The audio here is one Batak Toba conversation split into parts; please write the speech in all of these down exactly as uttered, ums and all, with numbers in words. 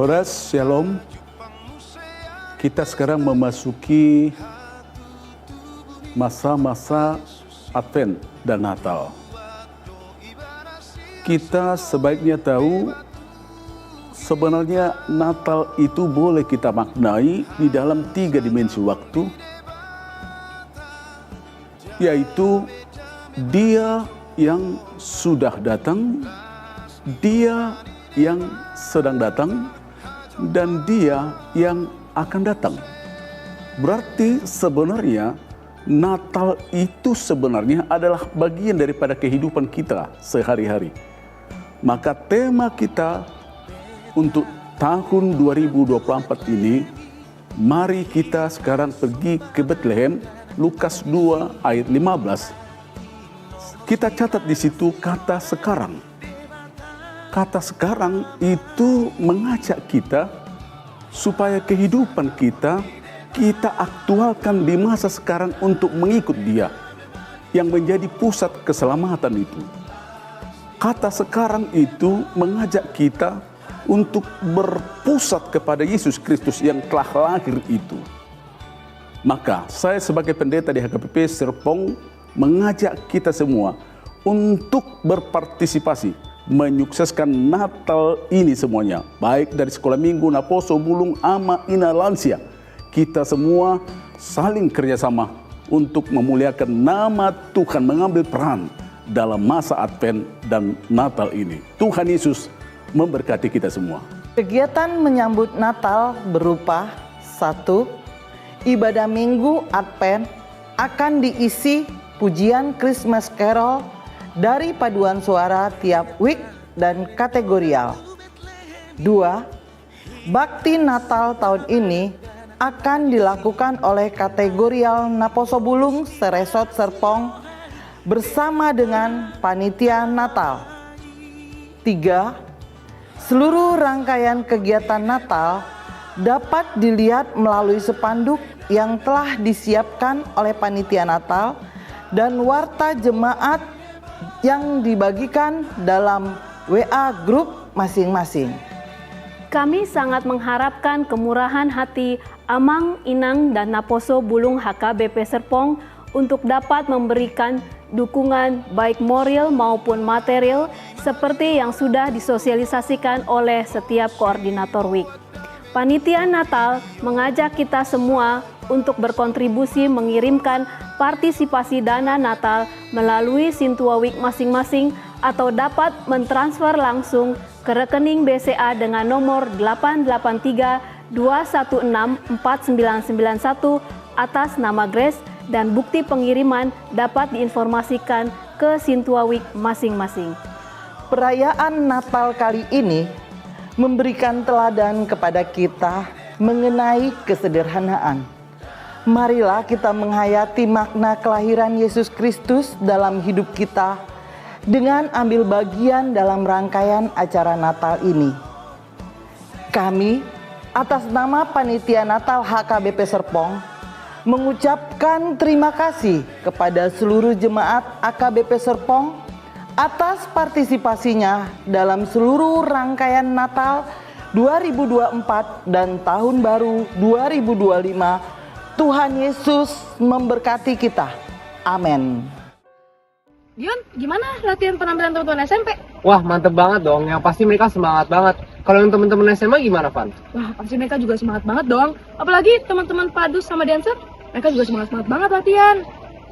Horas, Shalom. Kita sekarang memasuki masa-masa Advent dan Natal. Kita sebaiknya tahu, sebenarnya Natal itu boleh kita maknai di dalam tiga dimensi waktu, yaitu Dia yang sudah datang, Dia yang sedang datang, dan Dia yang akan datang. Berarti sebenarnya Natal itu sebenarnya adalah bagian daripada kehidupan kita sehari-hari. Maka tema kita untuk tahun dua ribu dua puluh empat ini, mari kita sekarang pergi ke Betlehem, Lukas dua ayat lima belas. Kita catat di situ kata sekarang. Kata sekarang itu mengajak kita supaya kehidupan kita, kita aktualkan di masa sekarang untuk mengikut Dia yang menjadi pusat keselamatan itu. Kata sekarang itu mengajak kita untuk berpusat kepada Yesus Kristus yang telah lahir itu. Maka, saya sebagai pendeta di H K B P Serpong mengajak kita semua untuk berpartisipasi menyukseskan Natal ini semuanya, baik dari sekolah minggu, naposo, bulung, ama, ina, lansia. Kita semua saling kerjasama untuk memuliakan nama Tuhan, mengambil peran dalam masa Advent dan Natal ini. Tuhan Yesus memberkati kita semua. Kegiatan menyambut Natal berupa: satu, ibadah Minggu Advent akan diisi pujian Christmas Carol dari paduan suara tiap week dan kategorial. Dua, bakti Natal tahun ini akan dilakukan oleh kategorial Naposo Bulung se-Resort Serpong bersama dengan panitia Natal. Tiga, seluruh rangkaian kegiatan Natal dapat dilihat melalui spanduk yang telah disiapkan oleh panitia Natal dan warta jemaat yang dibagikan dalam W A grup masing-masing. Kami sangat mengharapkan kemurahan hati Amang, Inang, dan Naposo Bulung H K B P Serpong untuk dapat memberikan dukungan baik moral maupun material seperti yang sudah disosialisasikan oleh setiap koordinator week. Panitia Natal mengajak kita semua untuk berkontribusi mengirimkan partisipasi dana Natal melalui Sintua Week masing-masing atau dapat mentransfer langsung ke rekening B C A dengan nomor delapan delapan tiga dua satu enam empat sembilan sembilan satu atas nama Grace, dan bukti pengiriman dapat diinformasikan ke Sintua Week masing-masing. Perayaan Natal kali ini memberikan teladan kepada kita mengenai kesederhanaan. Marilah kita menghayati makna kelahiran Yesus Kristus dalam hidup kita dengan ambil bagian dalam rangkaian acara Natal ini. Kami, atas nama Panitia Natal H K B P Serpong, mengucapkan terima kasih kepada seluruh jemaat H K B P Serpong atas partisipasinya dalam seluruh rangkaian Natal dua ribu dua puluh empat dan Tahun Baru dua ribu dua puluh lima. Tuhan Yesus memberkati kita. Amin. Dion, gimana latihan penampilan teman-teman S M P? Wah, mantep banget dong. Yang pasti mereka semangat banget. Kalau yang teman-teman S M A gimana, Van? Wah, pasti mereka juga semangat banget dong. Apalagi teman-teman Padus sama dancer, mereka juga semangat-semangat banget latihan.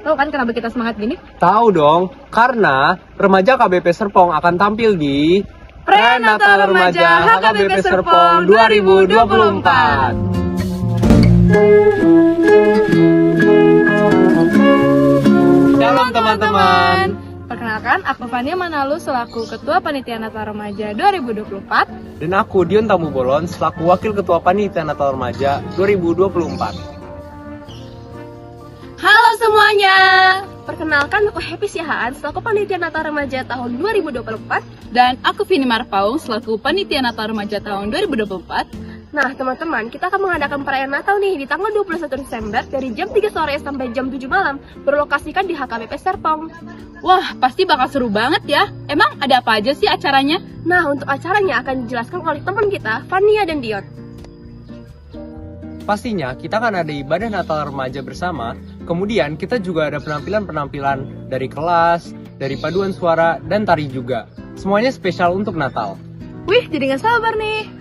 Tahu kan kenapa kita semangat gini? Tahu dong, karena remaja H K B P Serpong akan tampil di Prenatal Remaja H K B P Serpong dua ribu dua puluh empat. Shalom, teman-teman. Perkenalkan, aku Fania Manalus selaku Ketua Panitia Natal Remaja dua ribu dua puluh empat. Dan aku, Dion Tambubolon, selaku Wakil Ketua Panitia Natal Remaja dua ribu dua puluh empat. Halo semuanya. Perkenalkan, aku Happy Siahaan selaku Panitia Natal Remaja tahun dua ribu dua puluh empat. Dan aku Vini Marpaung selaku Panitia Natal Remaja tahun dua ribu dua puluh empat. Nah, teman-teman, kita akan mengadakan perayaan Natal nih di tanggal dua puluh satu Desember dari jam tiga sore sampai jam tujuh malam, berlokasikan di H K B P Serpong. Wah, pasti bakal seru banget ya. Emang ada apa aja sih acaranya? Nah, untuk acaranya akan dijelaskan oleh teman kita, Fania dan Dion. Pastinya kita akan ada ibadah Natal remaja bersama. Kemudian kita juga ada penampilan-penampilan dari kelas, dari paduan suara, dan tari juga. Semuanya spesial untuk Natal. Wih, jadi nggak sabar nih.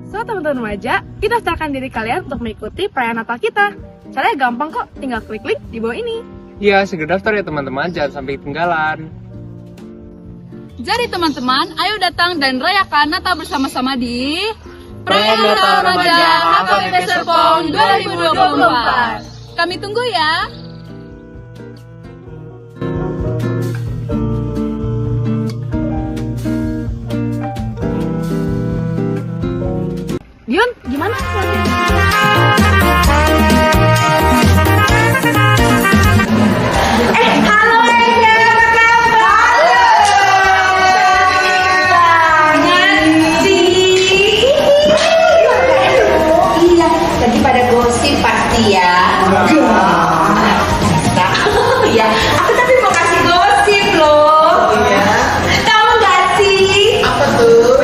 So, teman-teman remaja, kita daftarkan diri kalian untuk mengikuti perayaan Natal kita. Caranya gampang kok, tinggal klik link di bawah ini. Iya, segera daftar ya teman-teman, jangan sampai ketinggalan. Jadi teman-teman, ayo datang dan rayakan Natal bersama-sama di Perayaan Natal Remaja H K B P Serpong dua ribu dua puluh empat. Kami tunggu ya. Dion, gimana? Eh, halo, Ega, apa kabar? Banget sih. Iya, lagi pada gosip pasti ya. Iya. Iya, aku tapi mau kasih gosip loh. Iya. Tahu nggak sih? Apa tuh?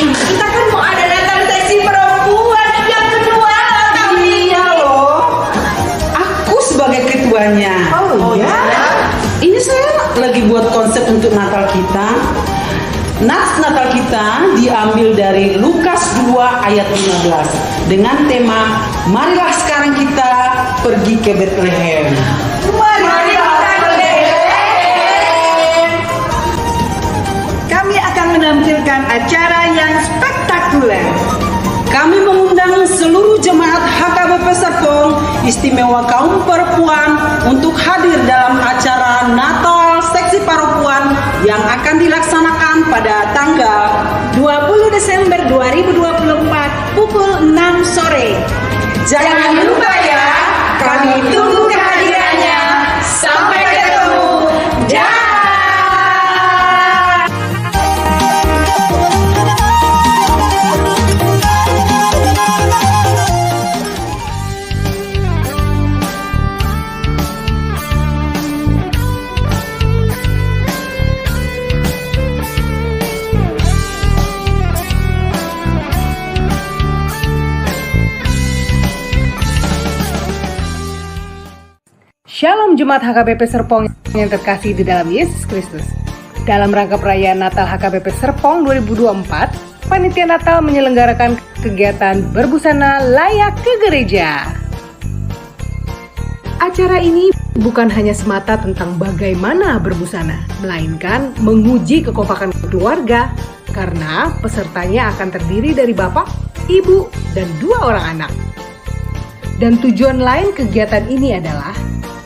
Kita kan mau ada Natal seksi perempuan yang kedua tahun ini. Iya loh. Aku sebagai ketuanya. Oh, iya? Ini saya lagi buat konsep untuk Natal kita. Nats Natal kita diambil dari Lukas dua ayat lima belas dengan tema, "Marilah sekarang kita pergi ke Betlehem." Marilah kita ke Betlehem. Kami akan menampilkan acara yang spektakuler. Kami mengundang seluruh jemaat H K B P Serpong, istimewa kaum perempuan, untuk hadir dalam acara Natal Seksi Perempuan yang akan dilaksanakan pada tanggal dua puluh Desember dua ribu dua puluh empat, pukul enam sore. Jangan lupa ya, kami tunggu kehadirannya. Sampai ketemu. Dah. Shalom Jemaat H K B P Serpong yang terkasih di dalam Yesus Kristus. Dalam rangka perayaan Natal H K B P Serpong dua ribu dua puluh empat, Panitia Natal menyelenggarakan kegiatan berbusana layak ke gereja. Acara ini bukan hanya semata tentang bagaimana berbusana, melainkan menguji kekompakan keluarga, karena pesertanya akan terdiri dari bapak, ibu, dan dua orang anak. Dan tujuan lain kegiatan ini adalah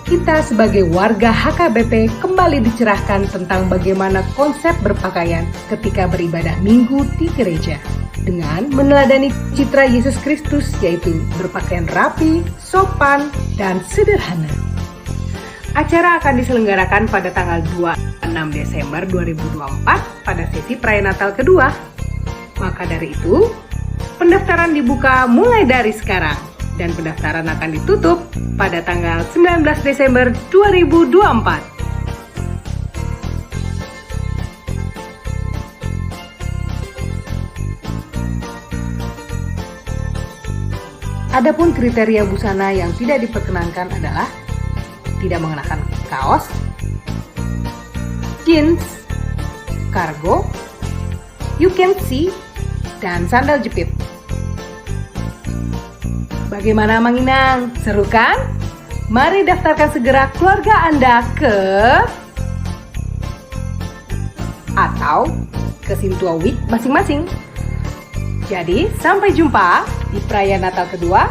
kita sebagai warga H K B P kembali dicerahkan tentang bagaimana konsep berpakaian ketika beribadah minggu di gereja, dengan meneladani citra Yesus Kristus, yaitu berpakaian rapi, sopan, dan sederhana. Acara akan diselenggarakan pada tanggal dua puluh enam Desember dua ribu dua puluh empat pada sesi perayaan Natal kedua. Maka dari itu, pendaftaran dibuka mulai dari sekarang dan pendaftaran akan ditutup pada tanggal sembilan belas Desember dua ribu dua puluh empat. Adapun kriteria busana yang tidak diperkenankan adalah tidak mengenakan kaos, jeans, kargo, you can see, dan sandal jepit. Bagaimana Amang Inang? Seru kan? Mari daftarkan segera keluarga Anda ke atau ke Sintua Wijk masing-masing. Jadi, sampai jumpa di perayaan Natal kedua.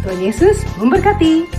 Tuhan Yesus memberkati.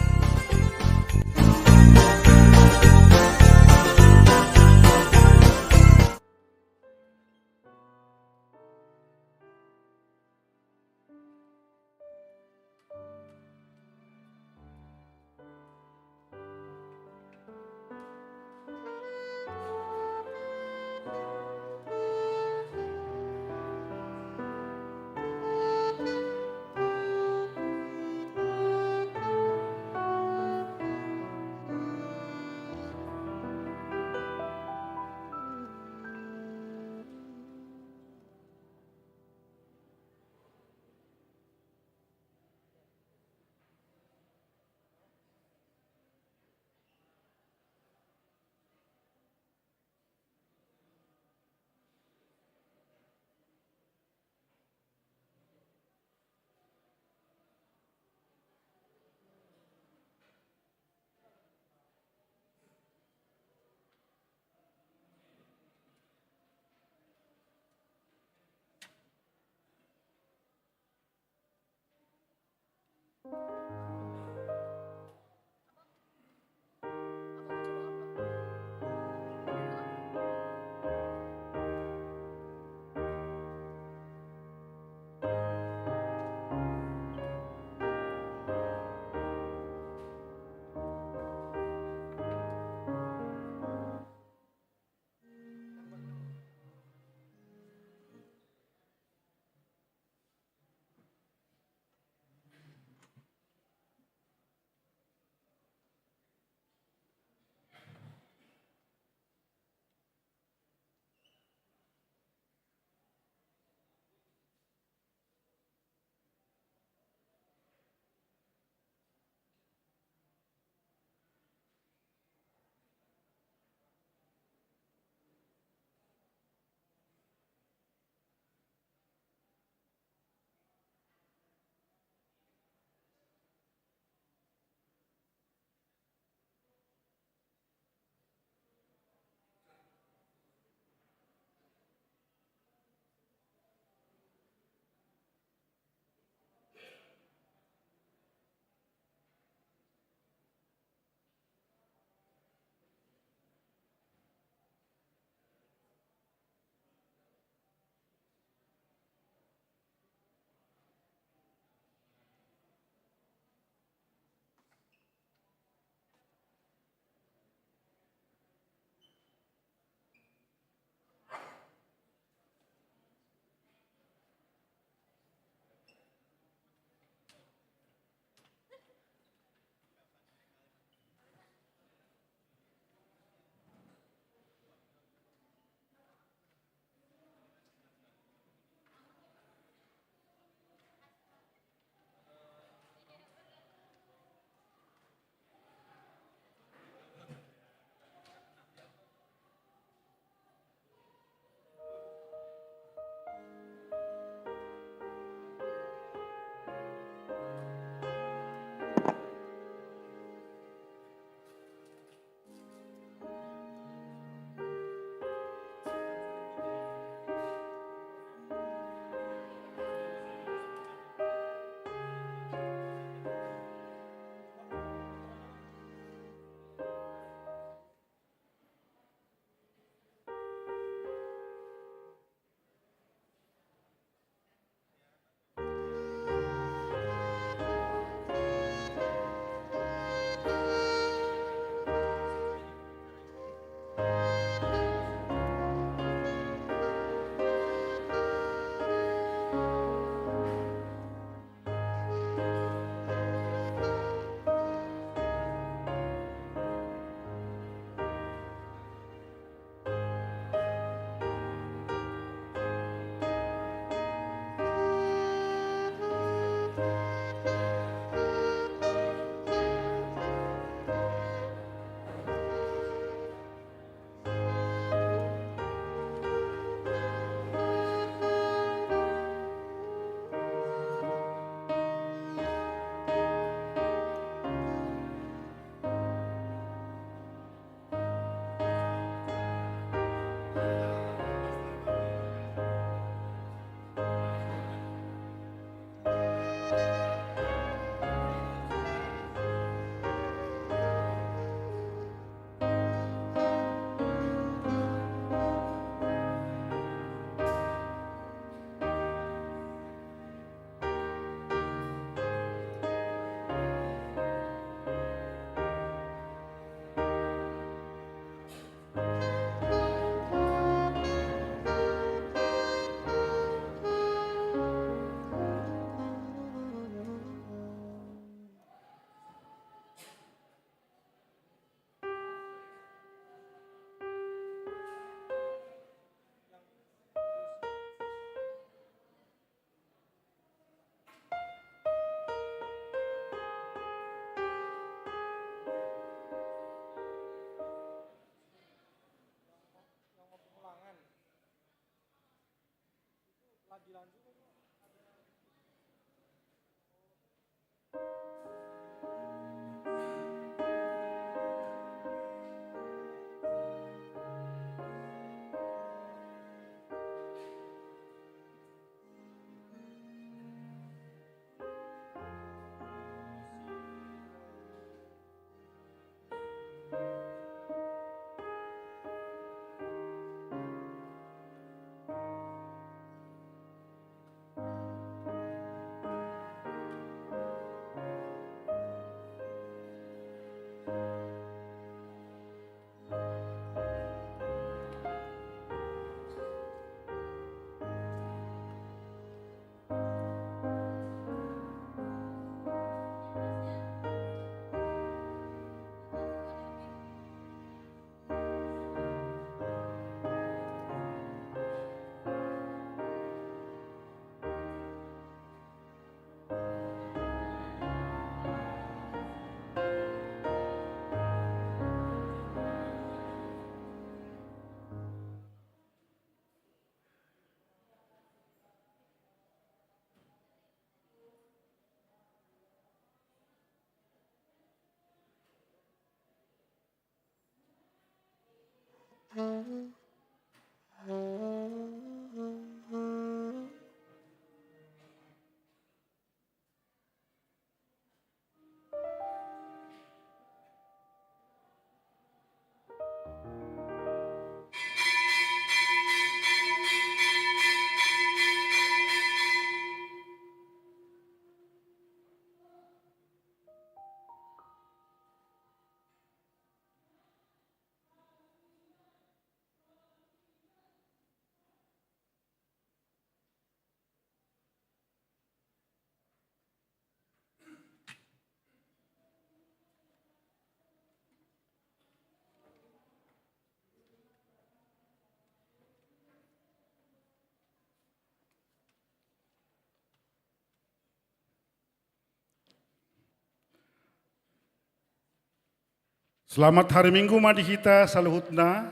Selamat hari Minggu ma di hita saluhutna.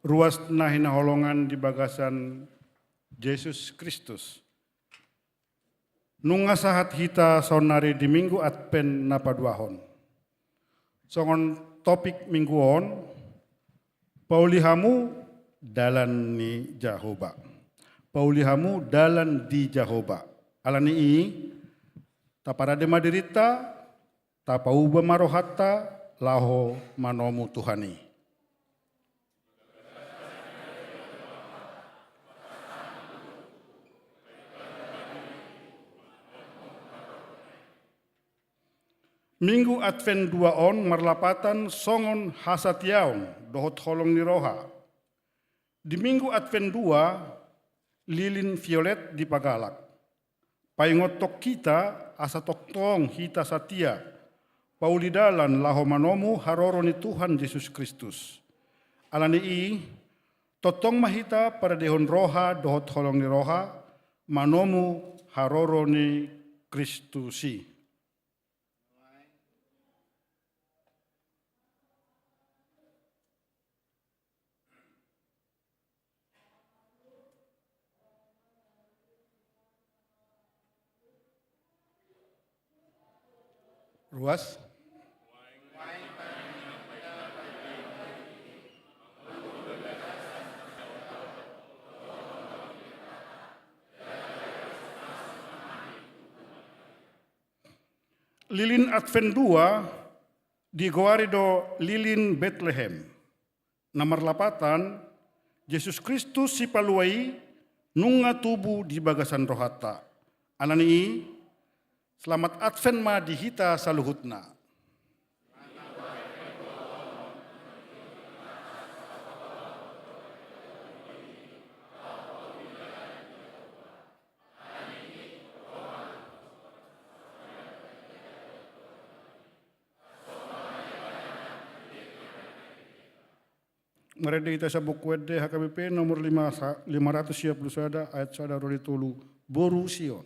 Ruas na hinaholongan di bagasan Jesus Kristus. Nunga sahat hita saonnari di Minggu Advent na paduahon. Songon topik minggu on, pauli hamu dalan ni Jahowa. Pauli hamu dalan di Jahowa. Alani i, taparade ma dirinta, tapauba ma rohanta, laho manomu Tuhan i. Minggu Advent dua on marlapatan songon hasatiaon dohot holong ni roha. Di Minggu Advent dua, lilin violet di pagalak. Paingothon hita asa tongtong hita satia, pauli dalan laho manomu haroro ni Tuhan Jesus Kristus. Ala ni i, tongtong ma hita paradehon roha dohot holong ni roha, manomu haroro ni Kristus i. Ruas. Lilin Advent dua digoari do lilin Betlehem. Na marlapatan, Jesus Kristus Sipalua i nunga tubu di bagasan rohanta. Ala ni i, selamat Advent ma di hita saluhutna. Marende hita sian Buku Ende H K B P nomor lima sa-, lima ratus sia pulu sada, ayat sada ro di tolu. Boru Sion.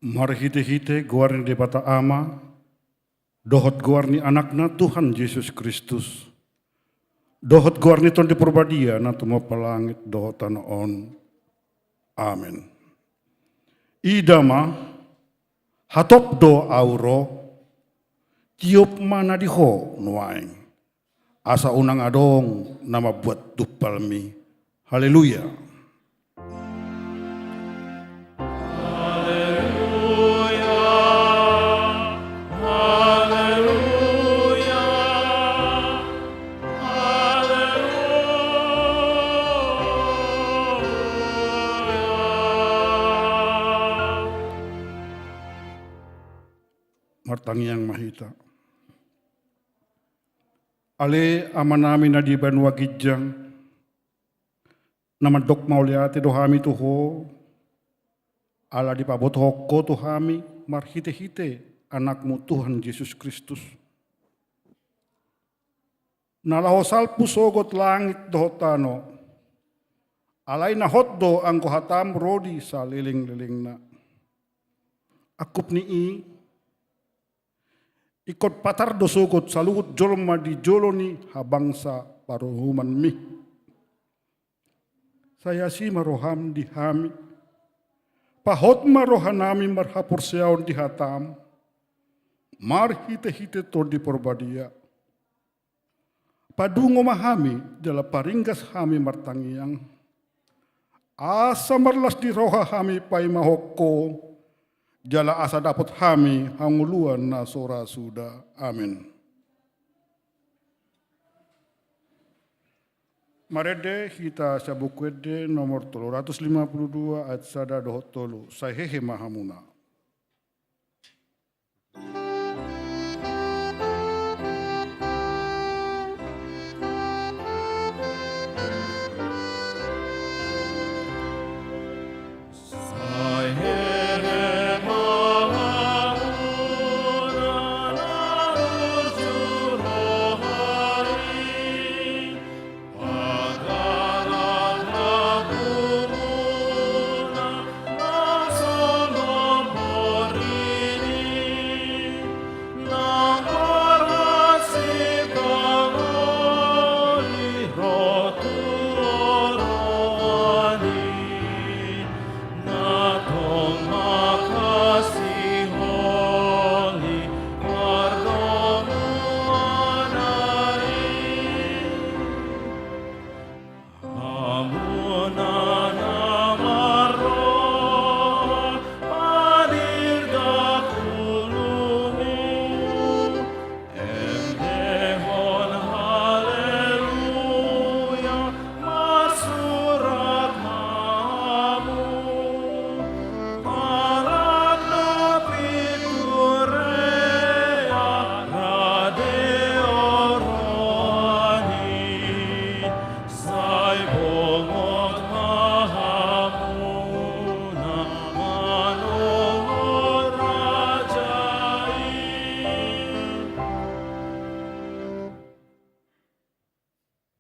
Marhite-hite goar ni Debata Ama, dohot goar ni Anakna Tuhan Jesus Kristus, dohot goar ni Tondi Parbadia na tumompa langit dohot tano on. Amen. Ida ma, hatop do ahu ro, tiop ma na di ho nuaeng. Asa unang adong na mambuat dumpalmi. Haleluya. Haleluya. Haleluya. Haleluya. Martangiang ma hita. Ale Amanami na di banua ginjang, na mandok mauliate do hami tu Ho, ala dipabotohon Ho tu hami marhite-hite Anakmu Tuhan Jesus Kristus, na laho salpu sogot langit dohot tano, alai na hot do anggo hatam ro di saleleng-lelengna. Angkup ni i, ingkon patar do sogot saluhut jolma di jolo ni habangsa paruhumanmi. Sai asi ma roham di hami. Pahot ma rohanami marhaporseaon di hatam, marhite-hite Tondi Parbadia. Padungo ma hami, jala paringgas hami martangiang. Asa marlas ni roha hami paimahon Ho, jala asa dapot hami hangoluan na so ra suda. Amen. Marende hita sian Buku Ende nomor tolu ratus lima puluh dua ayat sada dohot tolu, sai hehe ma hamuna.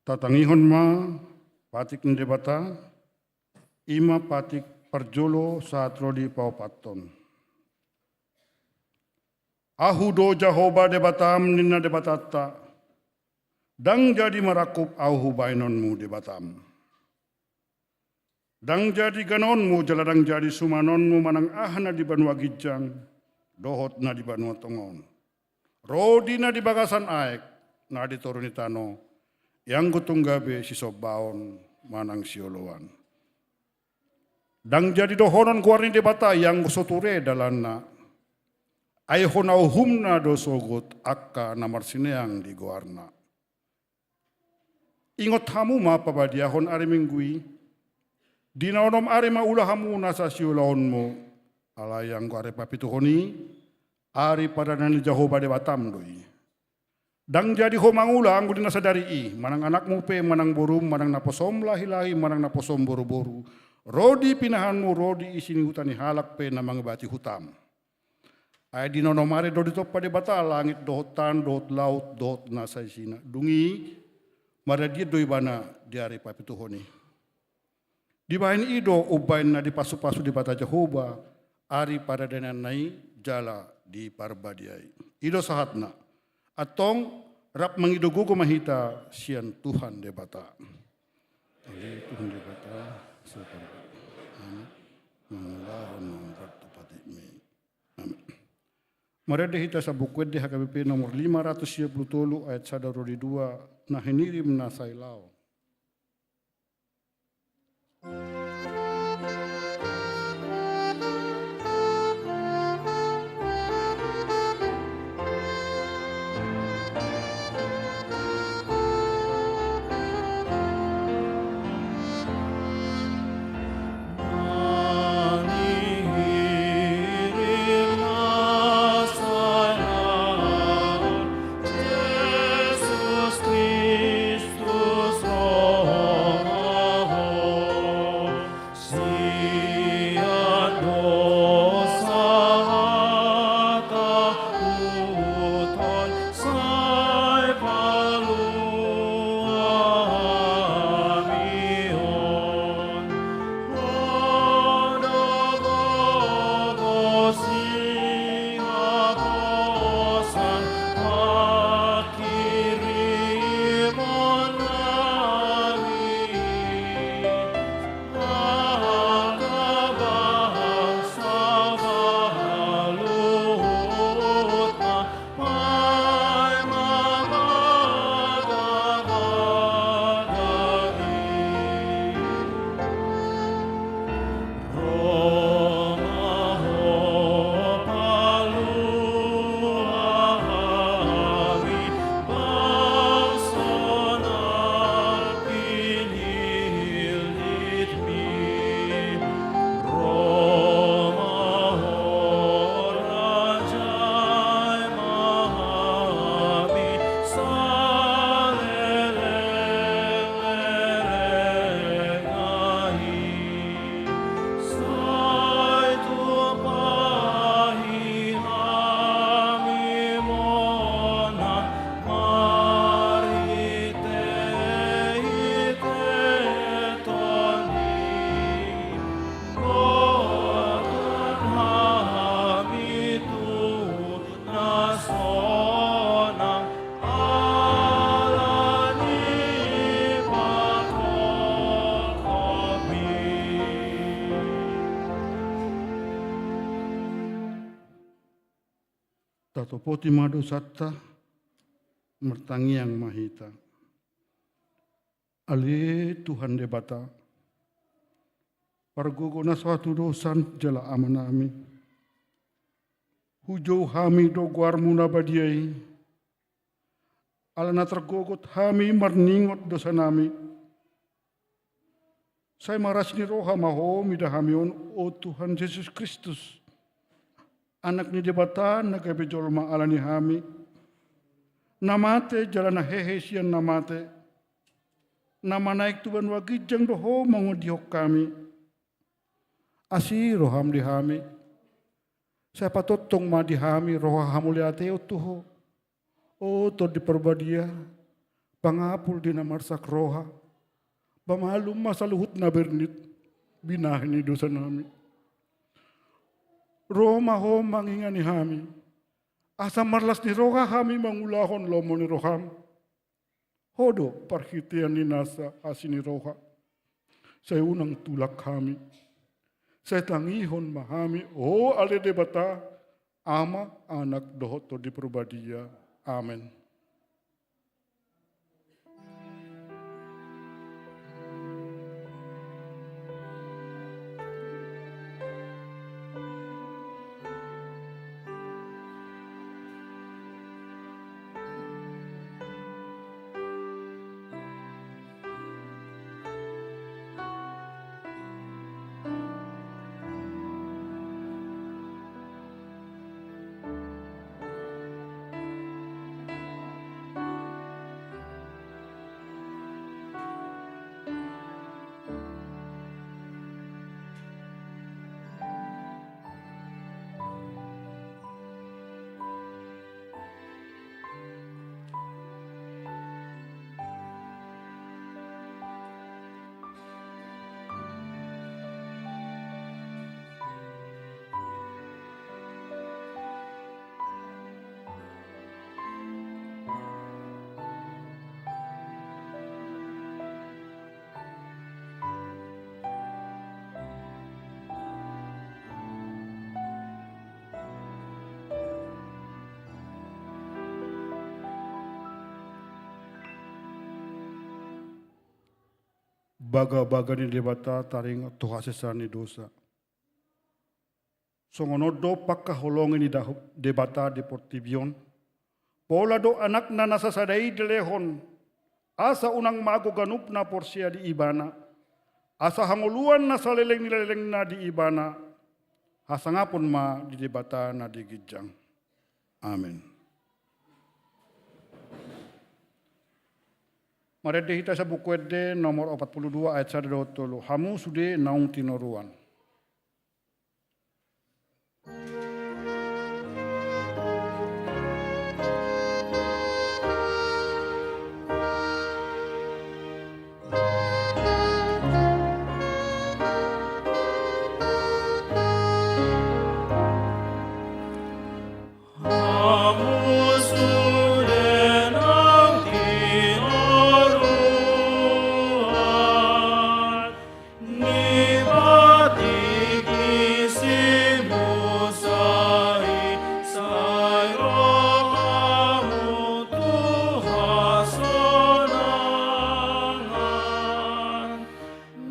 Tatangihon ma patik ni Debata, i ma patik parjolo sahat ro di paopathon. Ahu do Jahowa Debatam, ninna Debatanta, ndang jadi marangkup Ahu baenonmu Debatam. Ndang jadi ganonmu jala ndang jadi sumanonmu manang aha na di banua ginjang dohot na di banua tonga on, ro di na di bagasan aek, na di toru ni tano, ianggo tung gabe sisombaon manang sioloan. Ndang jadi dohonon goar ni Debata ianggo so ture dalanna, ai hona uhumna do sogot angka na marsineang di goarna. Ingot hamu ma pabadiahon ari Minggu i, di na onom ari ma ula hamu nasa siulaonmu, alai anggo ari papituhon i, ari pardana ni Jahowa Debatam do i. Ndang jadi ho mangula anggo di na sadari i, manang anakmu pe, manang borum, manang naposom lahi-lahi, manang naposom boru-boru, ro di pinahanmu, ro di isi ni huta ni halak pe na mangibati hutam. Ai di na onom ari do ditompa Debata langit dohot tan dohot laut dohot na saisina. Dung i maradian do ibana di ari papituhon i. Dibahen i do umbahen na dipasu-pasu Debata Jahowa ari pardaneanna i jala di Parbadia i. I do sahatna. Antong rap mangido gogo ma hita sian Tuhan Debata. Ale Tuhan Debata, so parbadia, amen. Mangulahon ma partupatikmi. Amen. Marende hita sian Buku Ende H K B P nomor lima ratus sia pulu tolu, ayat sada ro di dua, na hinirim na sai laho. Tatopoti ma dosanta, martangiang ma hita. Ale Tuhan Debata, pargogo na so hatudosan jala Amanami, hujou hami do goarmu na badia i, ala na targogot hami marningot dosanami. Sai marasi ni roha ma Ho mida hami on, o Tuhan Jesus Kristus, Anak ni Debata na gabe jolma ala ni hami, na mate jala na hehe sian na mate, na manaek tu banua ginjang do Ho mangondihonon hami. Asi roham di hami, sai patongtong ma di hami roha hamauliateon tu Ho. O Tondi Parbadia, pangapul di na marsak roha, pamalum ma saluhut na bernit binahen ni dosanami. Ro ma Ho mangingani hami, asa marlas ni roha hami mangulahon lomo ni roham. Ho do parhitean ni nasa asi ni roha. Sai unang tulak hami. Sai tangihon ma hami, o ale Debata, Ama, Anak dohot Tondi Parbadia. Amen. bagabaga ni Debata taringot tu hasesaan ni dosa. Songon on do pangkaholongi ni daho-, Debata di portibi on. Pola do Anakna na sasada i dilehon, asa unang mago ganup na porsea di Ibana, asa hangoluan na saleleng ni lelengna di Ibana, hasangapon ma di Debata na di ginjang. Amen. Marende hita sian Buku Ende nomor opat pulu dua ayat sada dohot tolu. Hamu sude naung tinoruan.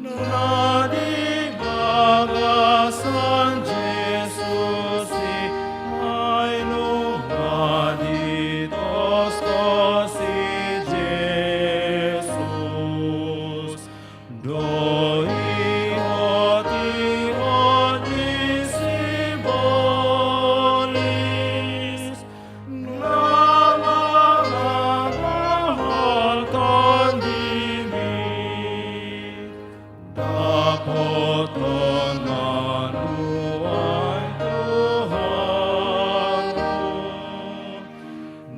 Na di bagasan Jesus i, ai nunga ditostos i Jesus. Do ihot-ihot ni sibolis, na mangaholhol tondimi. Dapothon ma nuaeng Tuhanku,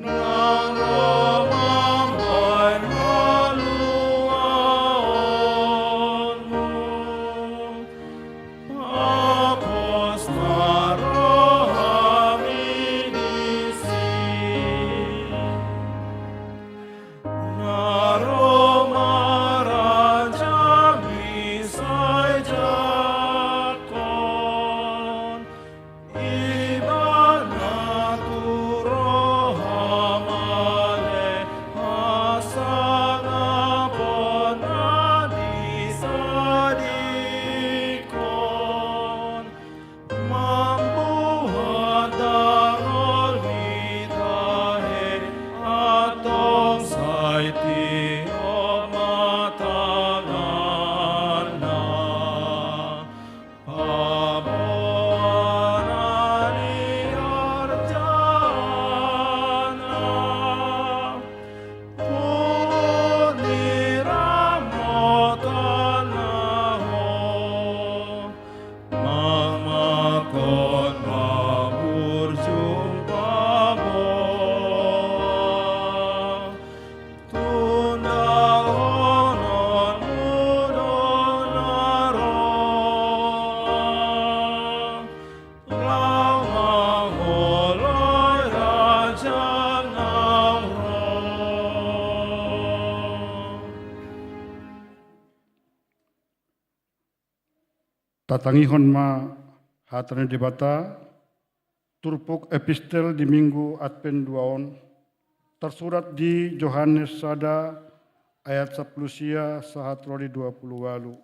nang ro mambahen haluaonmu, pos ma rohami disi. Na ro ma Rajami sai jangkon, Ibana tu roha male hasangapon na disadingkon. Mambuat dangol ni tahe antong sai tiop ma tanganna. Paboa na niarjana, pungu ni ramot na ho. Mangmangkon ma burju paboa, tundahonon muna na roa, laho mangoloi raja na ro. Tatangihon ma hata ni Debata, turpuk epistel di Minggu Advent dua on, tarsurat di Johannes sada ayat sampulu sia sahat ro di dua pulu ualu.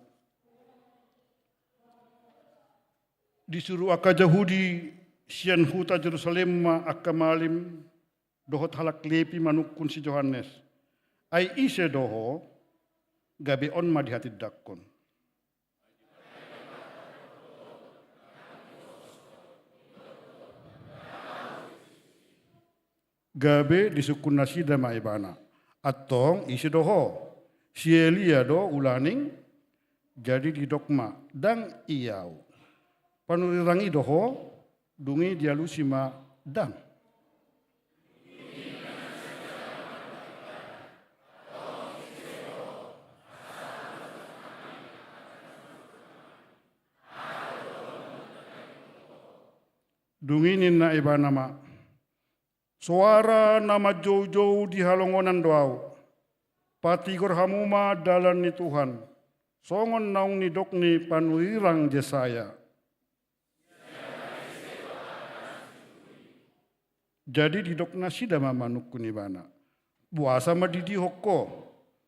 Disuru angka Jahudi sian huta Jerusalem ma angka malim dohot halak Lepi manungkun si Johannes. Ai ise do ho? Gabe on ma dihatindangkon. Gabe disungkun nasida ma ibana. Antong ise do ho? Si Elia do ulaning? Jadi didok ma, ndang i ahu. Panurirang i do ho? Dung i dialusi ma, ndang. Dung i ninna ibana ma, soara na manjoujou di halongonan do ahu. Patigor hamu ma dalan ni Tuhan, songon naung nidok ni panurirang Jesaya. Jadi didok nasida ma manungkun ibana, boasa ma didihon ho,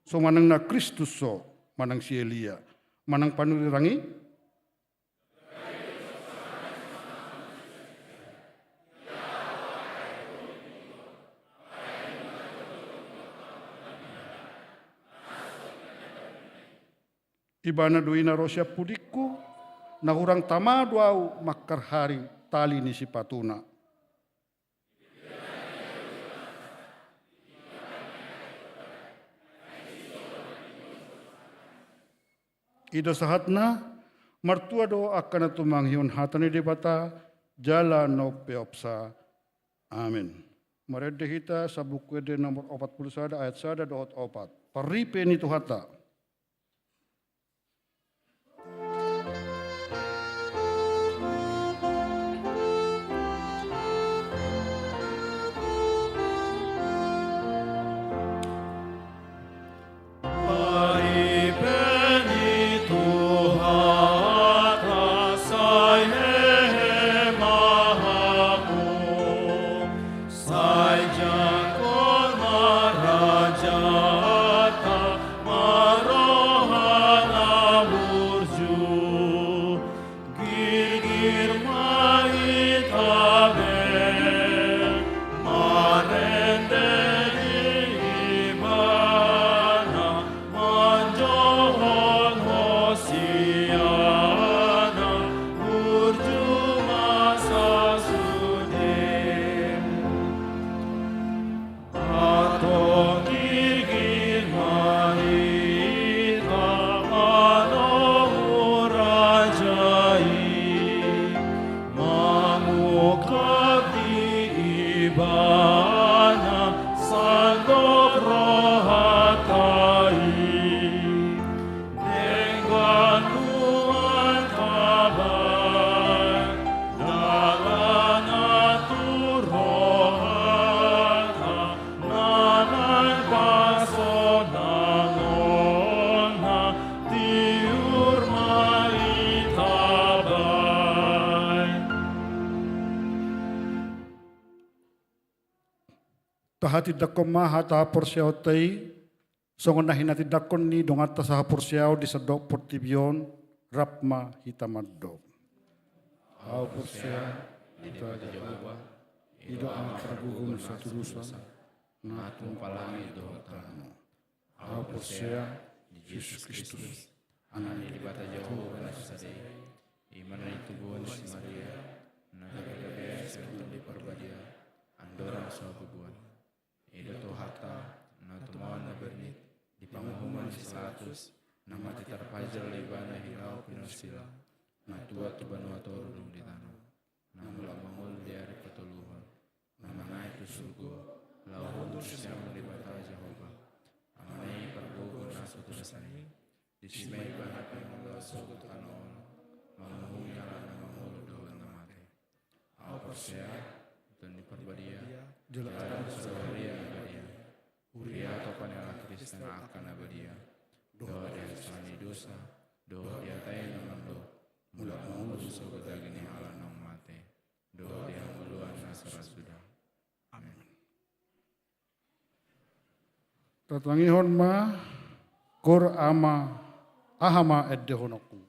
so manang na Kristus ho? manang si Elia, manang panurirang i? Ibana do i na ro sian pudingku, na hurang tama do ahu mangkarhari tali ni sipatuna. I do sahatna. Martua do angka na tumangihon hata ni Debata jala na umpeopsa. Amen. Marende hita sian Buku Ende nomor opat pulu sada, ayat sada dohot opat. Parripe ni Tuhanta. Parripe ni Tuhanta sai hehe ma hamu. Sai jangkon ma rajatta, ma roha na burju. Girgir ma hita be marende di Ibana, manjouhon hosiana, burju ma sasude. Antong girgir ma hita manomu raja i, mangungkap di Ibana sandok rohanta i. Denggan nuaeng tabaen dalan na tu rohanta, na naeng pasonangonna, tiur ma i tabaen. Tahatindangkon ma hata haporseaonta i, songon na hinatindangkon ni donganta sahaporseaon di sandok portibi on. Rap ma hita mandok. Ahu porsea di Debata Jahowa, i do Ama pargogo na satalusan, na tumompa langit dohot tano. Ahu porsea di Jesus Kristus, Anak ni Debata Jahowa na sasada i, i ma na nitubuhon ni si Maria, na gabe gabean sian Tondi Parbadia, andorang so habubuhan. I do Tuhanta, na tumaon na bernit di panguhuman ni si Pilatus, na mate tarpajal Ibana di laho pinarsilang, na tuat tu banua toru dung di tano, na mulak mangolu di ari patoluhon, na manaek tu surgo, laho hundul sian Debata Jahowa. Amana i pargogo na so tua sian i, disi ma Ibana pangula sogot tano on, manguhumi halak na mangolu dohot na mate. Ahu porsea di Tondi Parbadia, jala di sada huria na badia, huria tu panela Kristen angka na badia, dohot di hasohotan ni dosa, dohot di hata i na mandok, mulak mangolu sogot daging ni halak naung mate, dohot di hangoluan na so ra suda. Amen. Tatangihon ma, Gor Ama, aha ma endehononku.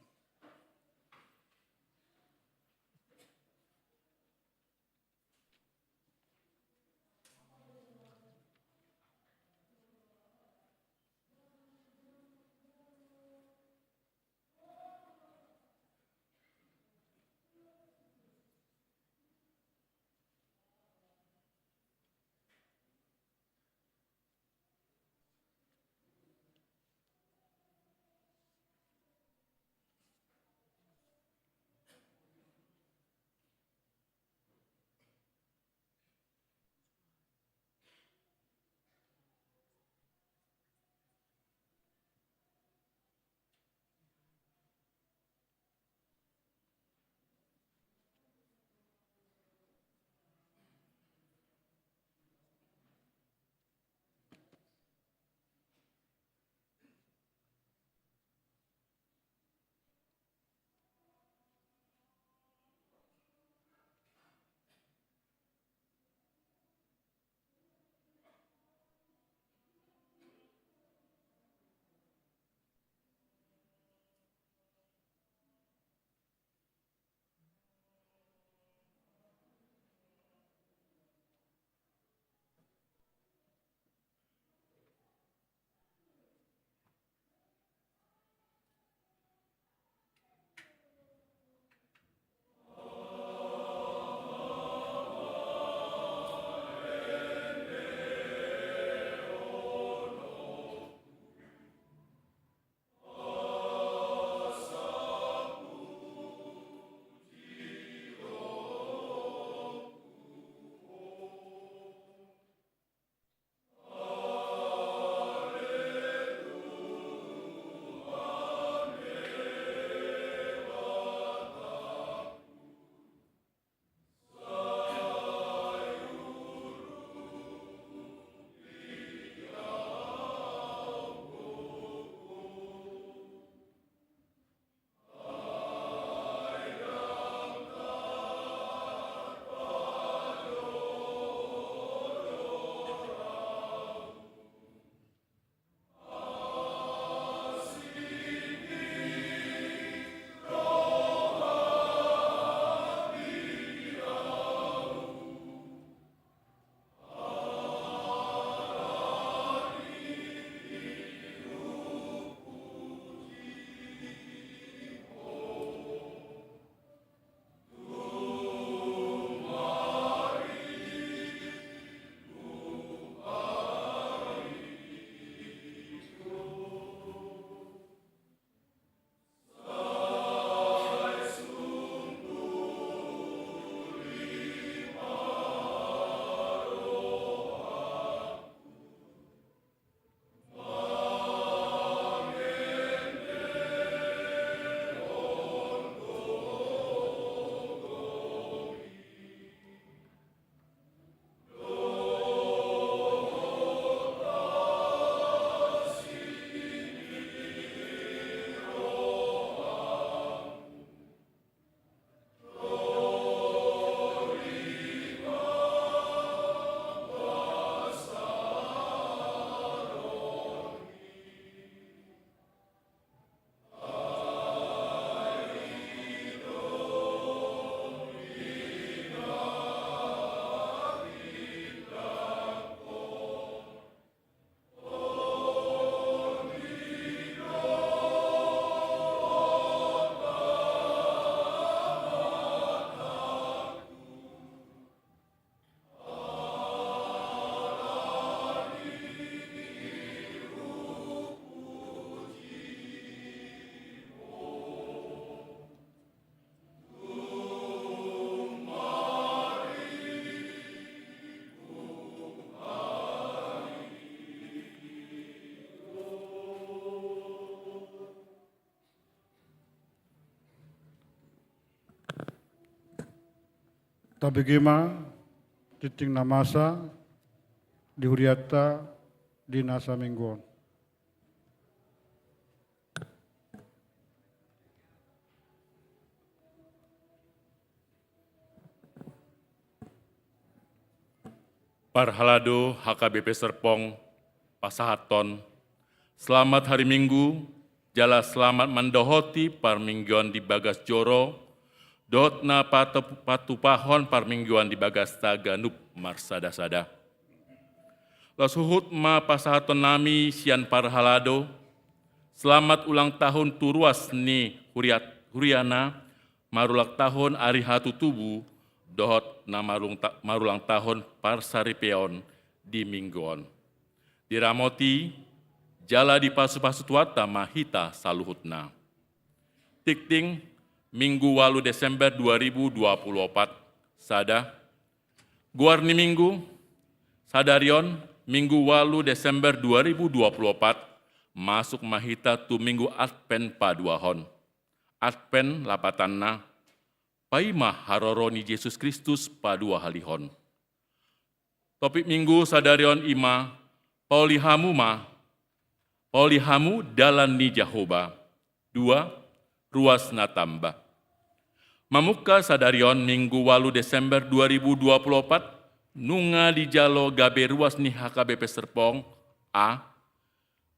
Tabege ma tingting na masa di hurianta di na saminggu on. Parhalado H K B P Serpong, pasahathon selamat hari Minggu, jala selamat mandohoti parmingguan di bagas joro, dohot na patu-, patupahon parmingguan di bagasta ganup marsada-sada. Laos huhut ma pasahaton nami sian parhalado, selamat ulang tahun tu ruas ni huriat-, huriana, marulang tahun ari hatutubu, dohot na marulang ta-, marulang tahun parsaripeon di minggu on. Diramoti, jala dipasupasu Tuhanta ma hita saluhutna. Tingting, Minggu ualu Desember dua ribu dua puluh opat, sada. Goar ni Minggu, sadari on, Minggu ualu Desember dua ribu dua puluh opat, masuk ma hita tu Minggu Advent paduahon. Advent lapatanna, paima haroro ni Jesus Kristus paduahalihon. Topik Minggu sadari on i ma, pauli hamu ma, pauli hamu dalan ni Jahowa. Dua, ruas na tamba. Mamungka sadari on Minggu ualu Desember dua ribu dua puluh opat, nunga dijalo gabe ruas ni H K B P Serpong, a,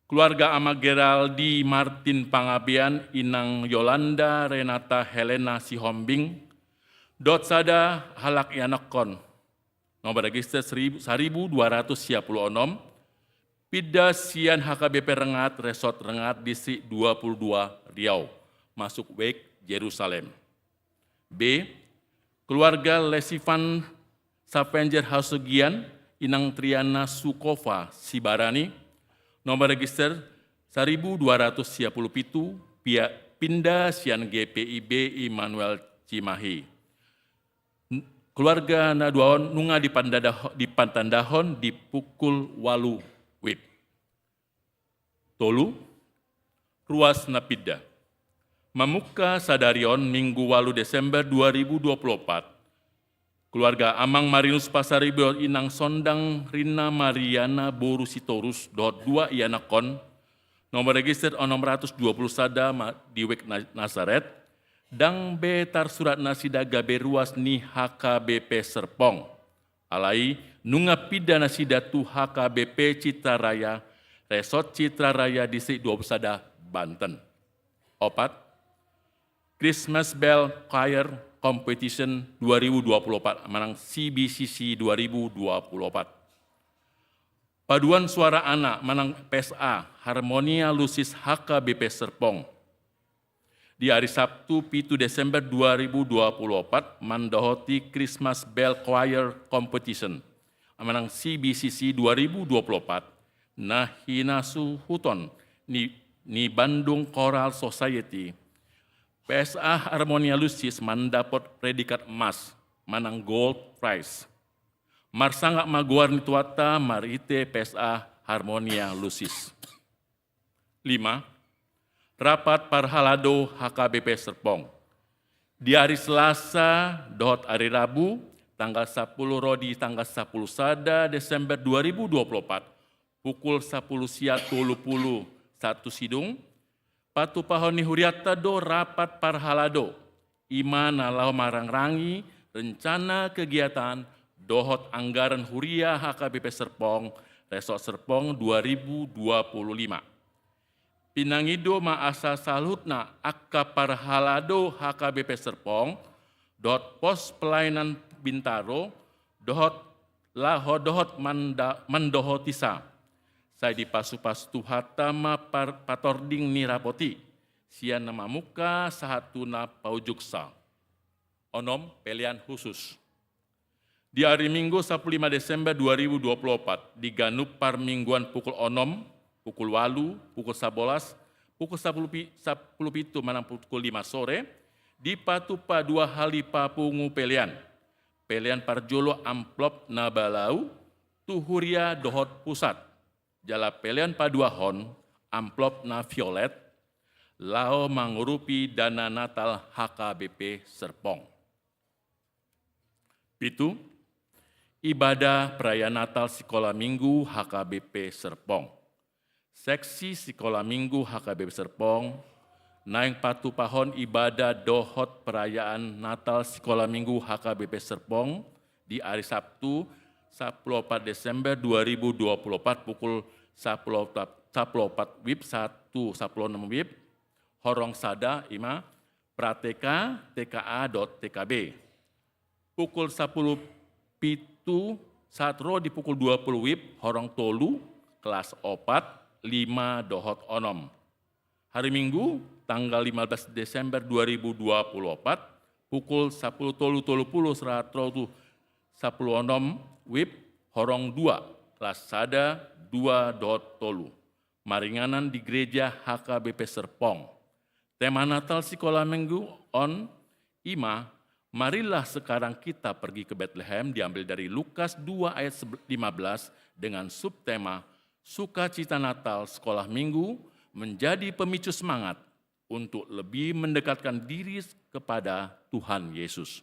keluarga Ama Geraldi Martin Pangabean, Inang Yolanda Renata Helena Sihombing, dohot sada halak ianakhon. Nomor register seribu, saribu dua ratus sia puluh onom, pinda sian H K B P Rengat, Resort Rengat, Distrik dua puluh dua, Riau, masuk W E K Jerusalem. B, keluarga Lesivan Savenger Hasugian, Inang Triana Sukova Sibarani, nomor register saribu dua ratus sia puluh pitu, pia-, pinda sian G P I B Immanuel Cimahi. N-, keluarga na dua on nunga dipandada-, dipatandahon di pukul ualu W I B. Tolu, ruas na pinda. Mamungka sadari on Minggu ualu Desember dua ribu dua puluh opat, keluarga Amang Marinus Pasaribu, Inang Sondang Rina Mariana boru Sitorus dohot dua ianakhon, nomor register onom ratus dua puluh sada ma-, di W E K Na-, Nasaret, ndang be tarsurat nasida gabe ruas ni H K B P Serpong. Alai nunga pinda nasida tu H K B P Citra Raya, Resort Citra Raya, Distrik dua puluh sada, Banten. Opat, Christmas Bell Choir Competition dua ribu dua puluh opat manang C B C C dua ribu dua puluh opat. Paduan suara anak manang P S A Harmonia Lucis H K B P Serpong. Di ari Sabtu, pitu Desember dua ribu dua puluh opat, mandohoti Christmas Bell Choir Competition manang C B C C dua ribu dua puluh opat, na hinasuhuton ni, ni Bandung Choral Society, P S A Harmonia Lucis mandapot predikat emas manang gold prize. Marsangap ma goar ni Tuhanta marhite P S A Harmonia Lucis. Lima, rapat parhalado H K B P Serpong. Di ari Selasa dohot ari Rabu, tanggal sapuluh ro di tanggal sapuluh sada Desember dua ribu dua puluh opat, pukul sapuluh sia tolu puluh sahat tu sidung, patupahon ni hurianta do rapat parhalado, i ma na laho marangrangi rencana kegiatan dohot anggaran huria H K B P Serpong, Resort Serpong dua ribu dua puluh lima. Pinangido ma asa saluhutna angka parhalado H K B P Serpong, dohot pos pelayanan Bintaro, dohot laho dohot manda-, mandohotisa. Sai dipasupasu Tuhanta ma par-, patording ni rapot i, sian na mamungka sahat tu na paujungsa. Onom, pelean husus. Di ari Minggu sapuluh lima Desember dua ribu dua puluh opat, di ganup parmingguan pukul onom, pukul ualu, pukul sabolas, pukul sapuluh pi-, sapuluh pitu manang pukul lima sore, dipatupa dua hali papungu pelean. Pelean parjolo amplop na balau, tu huria dohot pusat. Jala pelean paduahon, amplop na violet, laho mangurupi dana Natal H K B P Serpong. Pitu, ibadah perayaan Natal Sikola Minggu H K B P Serpong. Seksi Sikola Minggu H K B P Serpong naeng patupahon ibadah dohot perayaan Natal Sikola Minggu H K B P Serpong di ari Sabtu, sampulu opat Desember dua ribu dua puluh opat, pukul sampulu opat, sampulu opat wib sahat tu sampulu onom wib, horong sada, i ma pra-T K, T K A dohot T K B. Pukul sampulu pitu sahat ro di pukul dua puluh wib, horong tolu, kelas opat, lima dohot onom. Hari Minggu, tanggal lima belas Desember dua ribu dua puluh opat, pukul sampulu tolu tolu pulu sahat ro tu sampulu onom wib, horong dua, kelas sada, dua dohot tolu. Maringanan di Gereja H K B P Serpong. Tema Natal Sikola Minggu on i ma, "Marilah sekarang kita pergi ke Betlehem," diambil dari Lukas dua ayat seb-, lima belas, dengan subtema, "Sukacita Natal Sekolah Minggu menjadi pemicu semangat untuk lebih mendekatkan diri kepada Tuhan Yesus."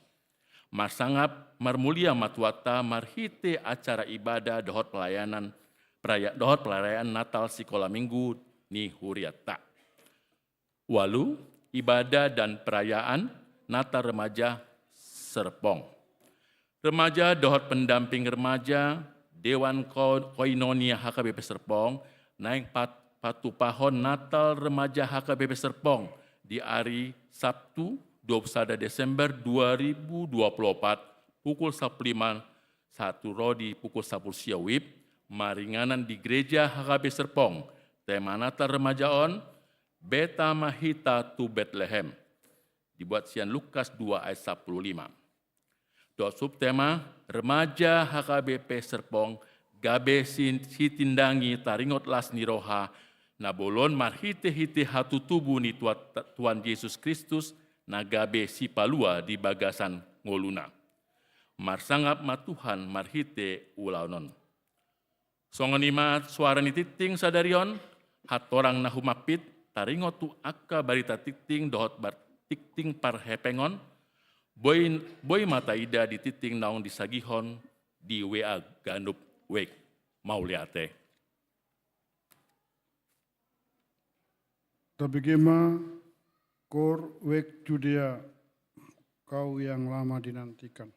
Marsangap marmulia ma Tuhanta marhite acara ibadah dohot pelayanan, peraya-, dohot perayaan Natal Sikola Minggu ni huriatta. Ualu, ibadah dan perayaan Natal Remaja Serpong. Remaja dohot pendamping remaja Dewan Ko-, Koinonia H K B P Serpong naeng pat-, patupahon Natal Remaja H K B P Serpong di ari Sabtu, dua puluh sada Desember dua ribu dua puluh opat, pukul sampulu lima sahat tu ro di pukul sampulu sia wib, maringanan di Gereja H K B P Serpong. Tema Natal remaja on, "Beta ma hita tu Betlehem." Dibuat sian Lukas dua ayat sampulu lima. Dohot subtema, "Remaja H K B P Serpong gabe si-, sitindangi taringot las ni roha na bolon marhite-hite hatutubu ni Tuhan, Tuhan Jesus Kristus na gabe sipalua di bagasan ngoluna." Marsangap ma Tuhan marhite ulaon on. Songon i ma suara ni tingting sadari on, hatorang na humampit, taringot tu angka barita tingting dohot bar-, tingting parhepengon, boi, boi ma taida di tingting naung disagihon di W A ganup wek. Mauliate. Tabege ma, Kor wek Judea, kau yang lama dinantikan.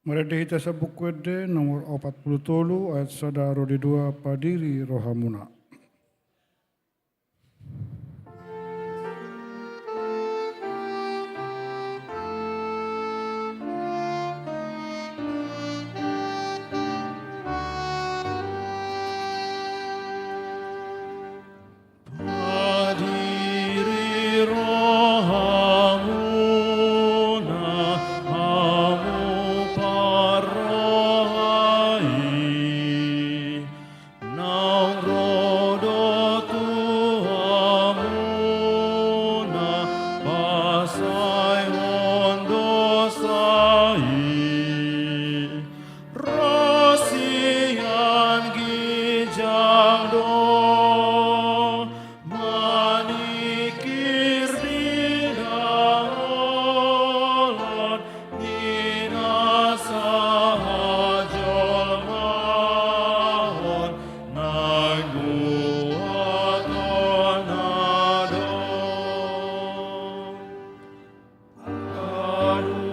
Marende hita sian Buku Ende nomor opat pulu tolu ayat sada ro di dua, Padiri rohamuna. Padiri rohamuna, hamu parroha i, naung ro do tu hamuna pasaehon dosa i. Ro sian ginjang do maningkir di dalan ni na sahajolmaon nang buatonna do.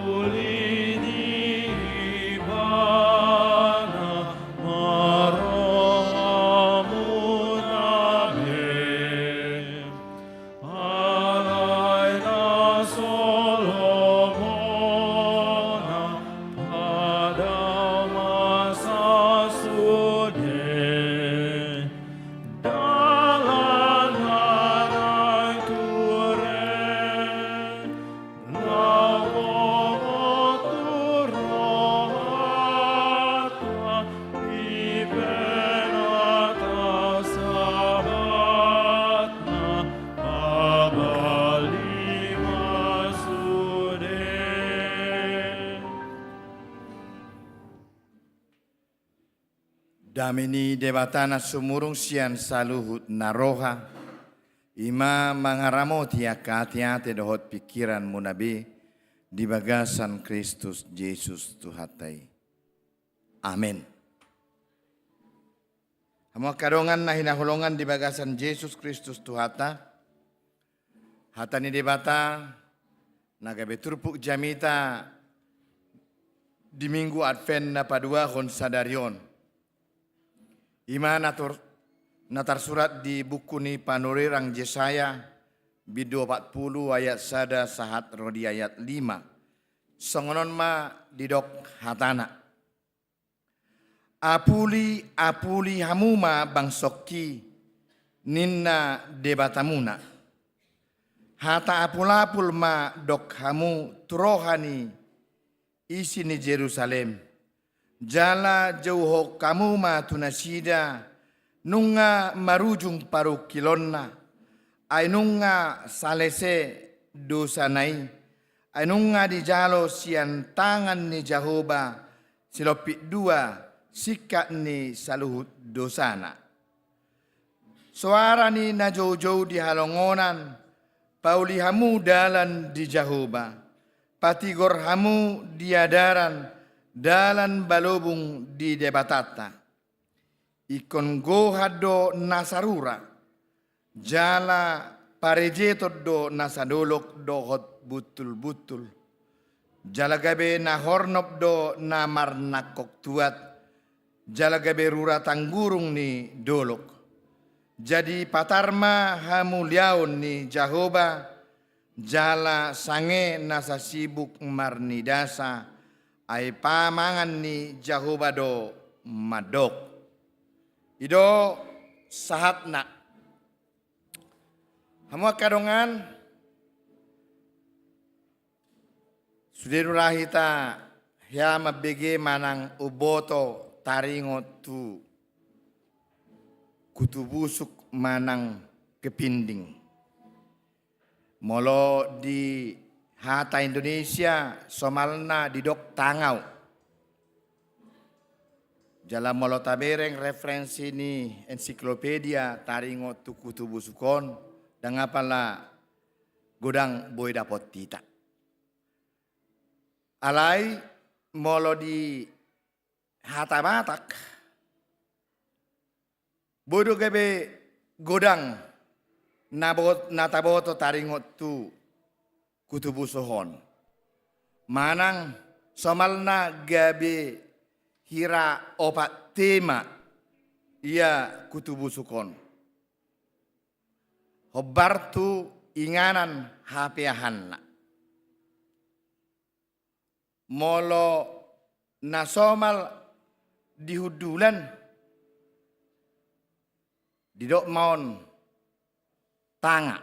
Uli ni Ibana ma rohamuna be. Alai na so lomo na padao ma sasude. Dalan na naeng ture, laho tu rohanta, i pe na tasabatna, pabali ma sude. Dame ni Debata na sumurung sian saluhut na roha, i ma mangaramoti angka ateate dohot pingkiranmuna be di bagasan Kristus Jesus Tuhanta i. Amen. Hamu angka dongan na hinaholongan di bagasan Jesus Kristus Tuhanta, hata ni Debata na gabe turpuk jamita di Minggu Advent na paduahon sadari on, i ma na tor-, na tarsurat di buku ni panurirang Jesaya, bindu opat pulu ayat sada sahat ro di ayat lima. Songon on ma didok hatana. Apuli, apuli hamu ma bangsongki, ninna Debatamuna. Hata apulapul ma dok hamu tu roha ni isi ni Jerusalem. Jala jouhon hamu ma tu nasida, nunga marujung parungkilonna, ai nunga salese dosana i, ai nunga dijalo sian tangan ni Jahowa silompit dua singkat ni saluhut dosana. Soara ni na joujou di halongonan, pauli hamu dalan di Jahowa, patigor hamu di adaran, dalan balobung di Debatanta. Ingkon gohan do nasa rura, jala parejeton do nasa dolok dohot buntulbuntul. Jala gabe na hornop do na marnangkok tuat, jala gabe rura tanggurung ni dolok. Jadi patar ma hamuliaon ni Jahowa, jala sange nasa sibuk marnidasa, ai pamangan ni Jahowa do mandok. I do sahatna. Hamu angka dongan, sude do ra hita hea mambege manang umboto taringot tu kutubusuk manang kepinding. Molo di hata Indonesia somalna didok tangau. Jala molo tabereng referensi ni ensiklopedia taringot tu kutubusuk on, ndang apala godang boi dapot hita. Alai molo di hata Batak, boi do gabe godang na bo-, na taboto taringot tu kutubusuk on. Manang somalna gabe hira opat tema ia hutubusuk on. Hombar tu inganan hapeahanna. Molo na somal di hundulan, didok ma on tanga.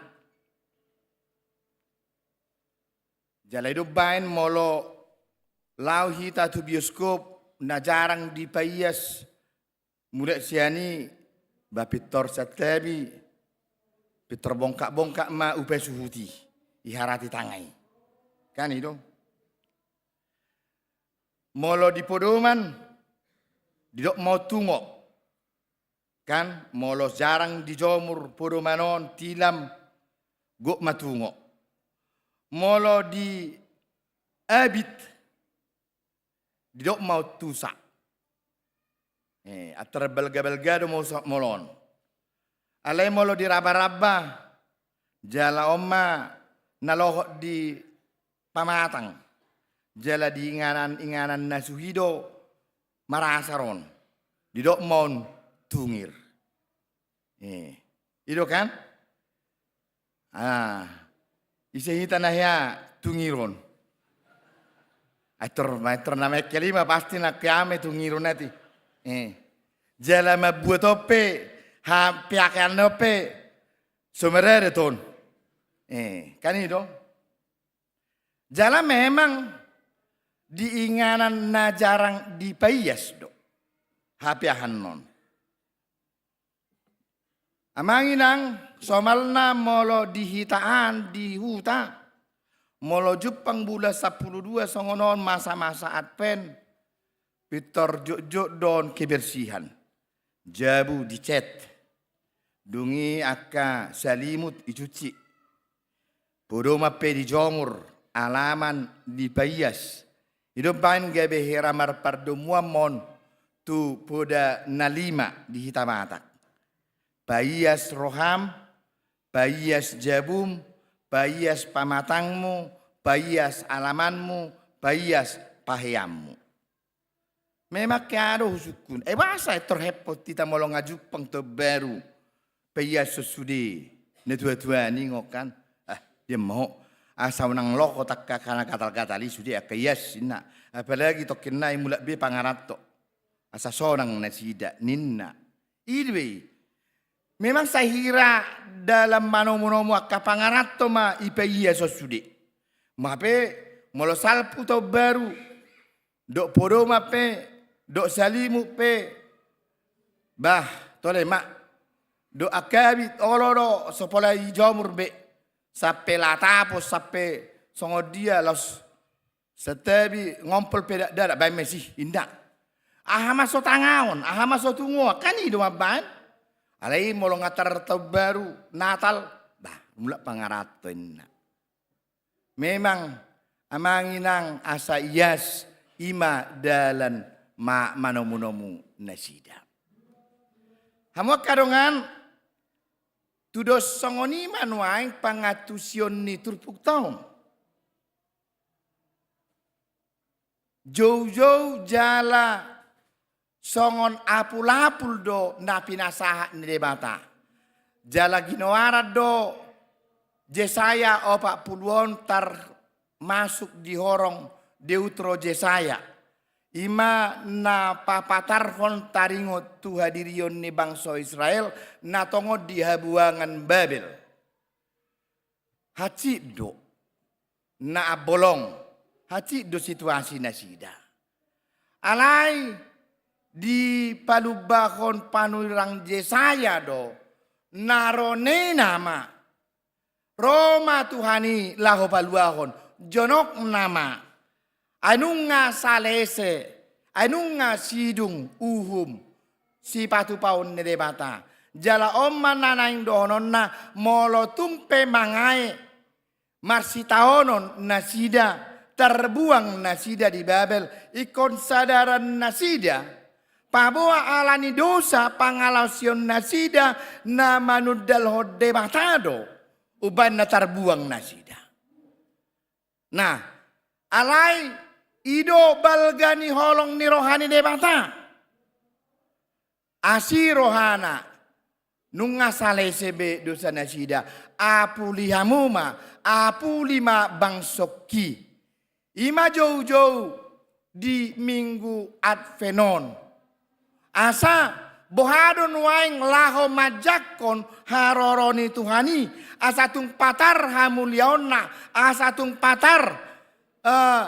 Jala i do umbaen molo laho hita tu bioskop na jarang dipaias mulak sian i, ba pintor santabi, pintor bongkak-bongkak ma hupasuhut i, iharati tanga i. Kan i do. Molo di podoman, didok ma on tungo. Kan, molo jarang dijomur podoman on, tilam, gok ma tungo. Molo di abit, didok ma on tusa. Eh, antar balga-balga do molo on. Alai molo di raba-raba, jala on ma na lohot di pamatang, jala di inganan-inganan na suhi do marasar on, didok ma on tungir. Eh, i do kan? Ah, ise hita na hea tungir on? Atur, atur na mengkel i ma pasti na keame tungir on ate. Eh. Jala mambuat on pe, ha, peakean on pe, so marada ton. Eh, kan i do. Jala memang di inganan na jarang dipaias do hapeahan on. Amang inang, somalna molo di hita an di huta, molo jumpang bulan sampulu dua songon on masa-masa Advent, pintor jotjot do on kebersihan. Jabu dicet. Dung i angka salimut icuci. Podoman pe dijomur, alaman dipaias. I do umbaen gabe hera marpardomuan ma on tu poda na lima di hita Batak. Paias roham, paias jabum, paias pamatangmu, paias alamanmu, paias paheanmu. Memang hea do husungkun. Eh, boasa pintor hepot hita molo nga jumpang taon baru paias sude natua-tua ninna kan? Ah, dia ma ho. Asa unang lohot angka na gatal-gatal i sude angka ias ninna. Apalagi tongkin nai mulak be pangaranto. Asa sonang nasida ninna. I do be i. Memang sahira dalan manomu-nomu angka pangaranto ma ipaias on sude. Hape molo salpu taon baru, dok podoman pe, dok salimut pe, bah, tole ma. Dok angka abit olo do so pola dijomur be. Sampe latapos, sampe songon dia laos santabi, ngompol pe dakdanak, baen ma i si, inda. Aha ma so tangaon, aha ma so tungoan, kan i do mambaen. Alai molo nga tar taon baru, Natal, bah, mulak pangaranto inna. Memang amang inang asa ias i ma dalan ma-, manomu-nomu nasida. Hamu angka dongan, tudos songon i ma nuaeng pangantusion ni turpukta on. Joujou jala songon apul-apul do na pinasahat ni Debata. Jala ginoaran do Jesaya opat pulu on tarmasuk di horong Deutro Jesaya. I ma na papatarhon taringot tu hadirion ni bangso Israel na tongon di habuangan Babel. Hansit do na ambolong, hansit do situasi nasida. Alai dipalumbahon panurirang Jesaya do, na ronena ma, ro ma Tuhan i laho paluahon, jonokna ma. Ai nunga salese, ai nunga sidung uhum sipatupaon ni Debata. Jala on ma na naeng dohononna, molo tung pe mangae marsitaonon nasida, tarbuang nasida di Babel, ingkon sadaran nasida, paboa ala ni dosa pangalaosion nasida na manundalhon Debata do, umbaen na tarbuang nasida. Nah, alai I do balga ni holong ni roha ni Debata. Asi rohana, nunga salese be dosa nasida, apuli hamu ma, apuli ma bangsongki. I ma joujou di Minggu Advent on. Asa boha do nuaeng laho manjangkon haroro ni Tuhan i, asa tung patar hamuliaonna, asa tung patar, eh,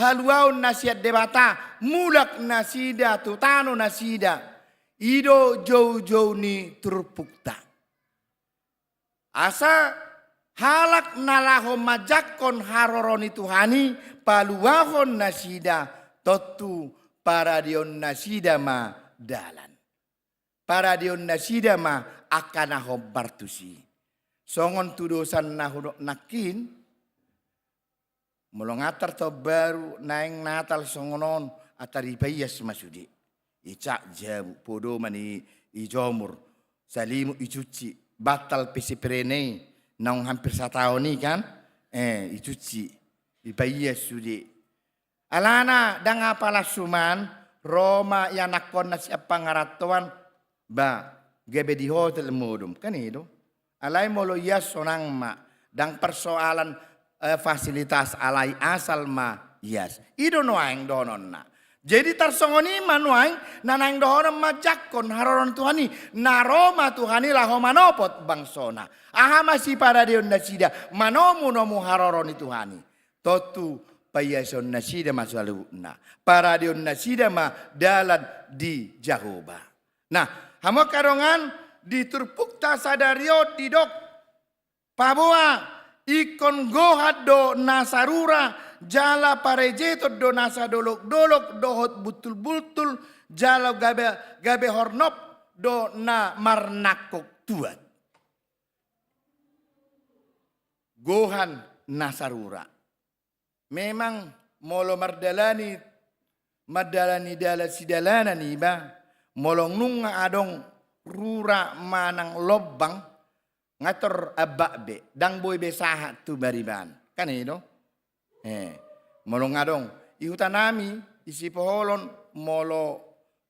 haluaon na sian Debata, mulak nasida tu tano nasida. I do joujou ni turpukta. Asa halak na laho manjangkon haroro ni Tuhan i, paluahon nasida, tontu paradeon nasida ma dalan. Paradeon nasida ma angka na hombar tusi. Songon tudosan na hudok nangkin, molo nga tar taon baru naeng Natal songon on, antar ipaias ma sude. Icak jabu, podoman i, ijomur, salimut icuci, bantal pe siprene i, naung hampir sataon i kan, eh, icuci, ipaias sude. Alana ndang apala suman, ro ma ianakkonna sian pangarantoan, ba, gabe di hotel modom, kan i do. Alai molo ias sonang ma, ndang persoalan, eh, fasilitas, alai asal ma ias. I do nuaeng dohononna. Jadi tarsongon i ma nuaeng na naeng dohonon manjangkon haroro ni Tuhan i, na ro ma Tuhan i laho manopot bangsona. Aha ma siparadeon nasida manomunomu haroro ni Tuhan i? Tontu paiason nasida ma saluhutna. Paradeon nasida ma dalan di Jahowa. Nah, hamu angka dongan, di turpukta sadari on didok, paboa ingkon gohan do nasa rura, jala parejeton do nasa dolokdolok dohot bultulbultul, jala gabe, gabe hornop do na marnangkok tuat. Gohan nasa rura. Memang molo mardalani, mardalani dalan sidalanan iba, molo nunga adong rura manang lombang, nga tor abak be, ndang boi be sahat tu bariban. Kan i do? Eh, molo nga adong, i hutanami, i Sipoholon, molo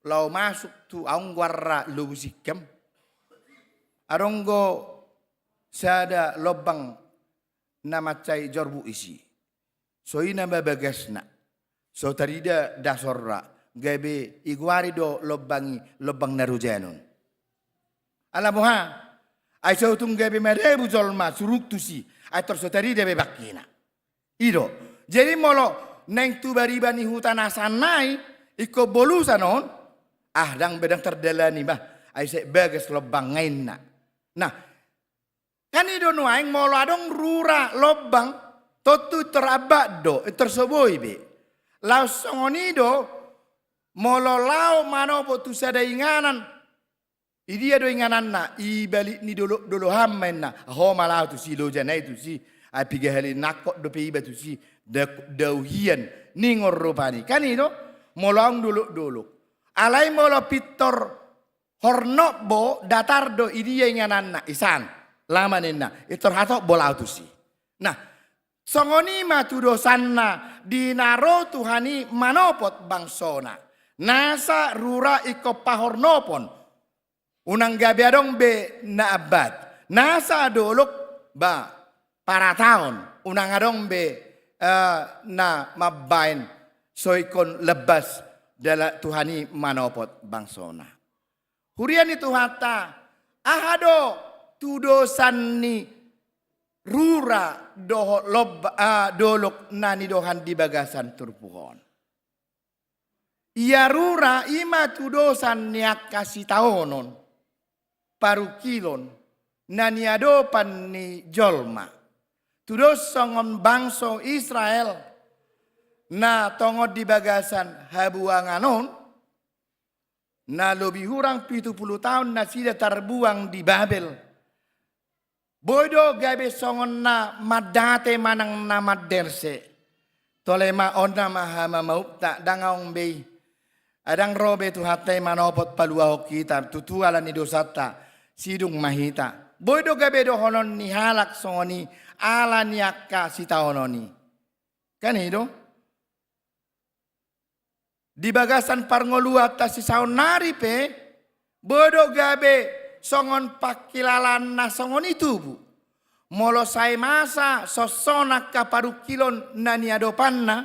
laho masuk tu, aung goarna Lobu Singkam. Adong do sada lombang na mansai jorbuk isi. So ina ma bagasna. So tarida dasorna. Gabe igoari do lombang i, lombang na rujanon. Ala boha? Ai so tung gabe madabu jolma suruk tusi. Ai tor so tarida be bangkina. I do. Jadi molo naeng tu bariba ni huta na sannari, ingkon bolusan on, ah, ndang be, ndang tardalani bah. Ai sai bagas lombang nga inna. Nah, kan i do nuaeng molo adong rura lombang, tontu intor abak do, intor so boi be. Laos songon i do, molo laho manopot tu sada inganan, i dia do ingananna, i balik ni dolok-dolokan ma inna, ho ma laho tusi, loja nai tusi, ai piga hali nangkok dope iba tusi, da-, dauhian, ningon rupani. Kan i do, molo adong dolok-dolok. Alai molo pintor hornop bo, datar do, i dia ingananna, isan, lama ninna, intor hatop bo laho tusi. Nah, songon i ma tudosanna di na ro Tuhan i manopot bangsona. Nasa rura ingkon pahornopon. Unang gabe adong be na ambat. Nasa dolok ba parataon. Unang adong be, eh, na mambaen so ingkon lambas dala Tuhan i manopot bangsona. Huria ni Tuhanta, aha do tudosan ni rura dohot lomba, ah, dolok na nidohan di bagasan turpuk on? Ia rura i ma tudosan ni angka sitaonon, parungkilon, na niadopan ni jolma. Tudos songon bangso Israel, na tongon di bagasan habuangan on, na lobi hurang pitu pulu taon nasida tarbuang di Babel. Boi do gabe songon na mandate manang na manderse. Tole ma, on nama hamamauta, ndang aung be i. Ai ndang ro be Tuhanta i manopot paluahon hita, tutu ala ni dosanta, sidung ma hita. Boi do gabe dohonon ni halak songon i, ala ni angka sitaonon i. Kan i do? di bagasan parngoluanta sisaonnari pe, boi do gabe songon pangkilalaan na songon i tubu. Molo sai masa songon on angka parungkilon na niadopanna,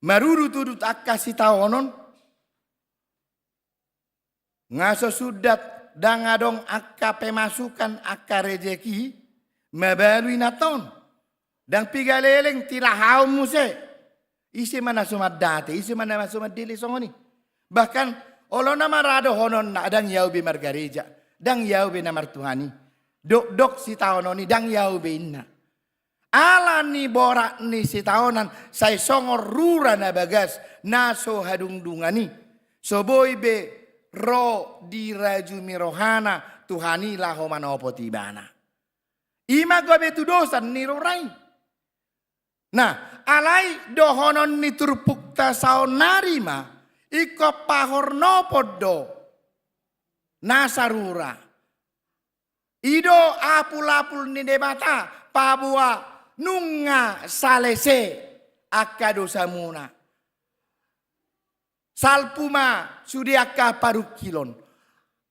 marudut-udut angka sitaonon, nga so sundat, ndang adong angka pemasukan, angka rejeki, mabalu inanta on. Ndang piga leleng tilahaon muse. Ise ma na so mandate, ise ma na so mandele songon i. Bahkan olo nama ra dohononna, ndang i au be margareja, ndang i au be na martuhan i. Dokdok sitaonon i, ndang i au be inna. Ala ni borat ni sitaonan, sai songon rura na bagas na so hadungdungan i, so boi be ro dirajumi rohana Tuhan i laho manopot ibana. I ma gabe tudosan ni rura i. Nah, alai dohonon ni turpukta saonnari ma, ingkon pahornopon do nasa rura. I do apul-apul ni Debata, paboa nunga salese angka dosamuna. Salpu ma sude angka parungkilon.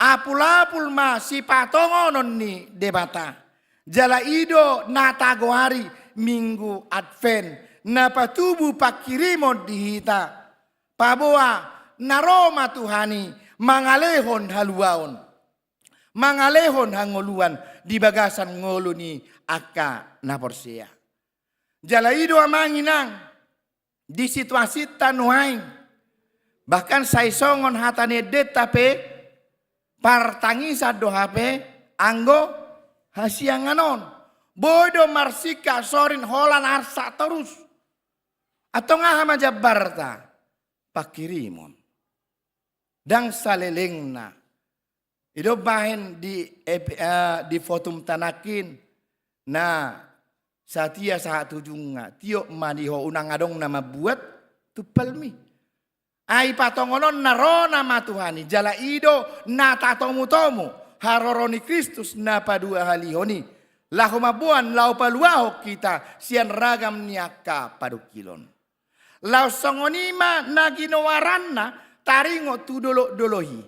Apul-apul ma sipatongonon ni Debata. Jala i do na tagoari Minggu Advent, na patubu pangkirimon di hita. Paboa na ro ma Tuhan i mangalehon haluaon, mangalehon hangoluan di bagasan ngolu ni angka na porsea. Jala i do amang inang, di situasinta nuaeng, bahkan sai songon hata ni endenta pe, partangisan do hape anggo hasiangan on. Boi do marsingkat sorin holan arsak torus. Antong aha ma jambarta? Pangkirimon. Ndang salelengna. I do bahen di ep-, eh, di fotumta nangkin, na satia sahat tu ujungna, tiop ma di ho, unang adong na mambuat tumpalmi. Ai patongononna ro nama Tuhan i, jala i do na tatomu-tomu haroro ni Kristus na paduahalihon i, laho mamboan, laho paluahon hita sian ragam ni angka parungkilon. Laos songon i ma na ginoaranna taringot tu dolok-dolok i.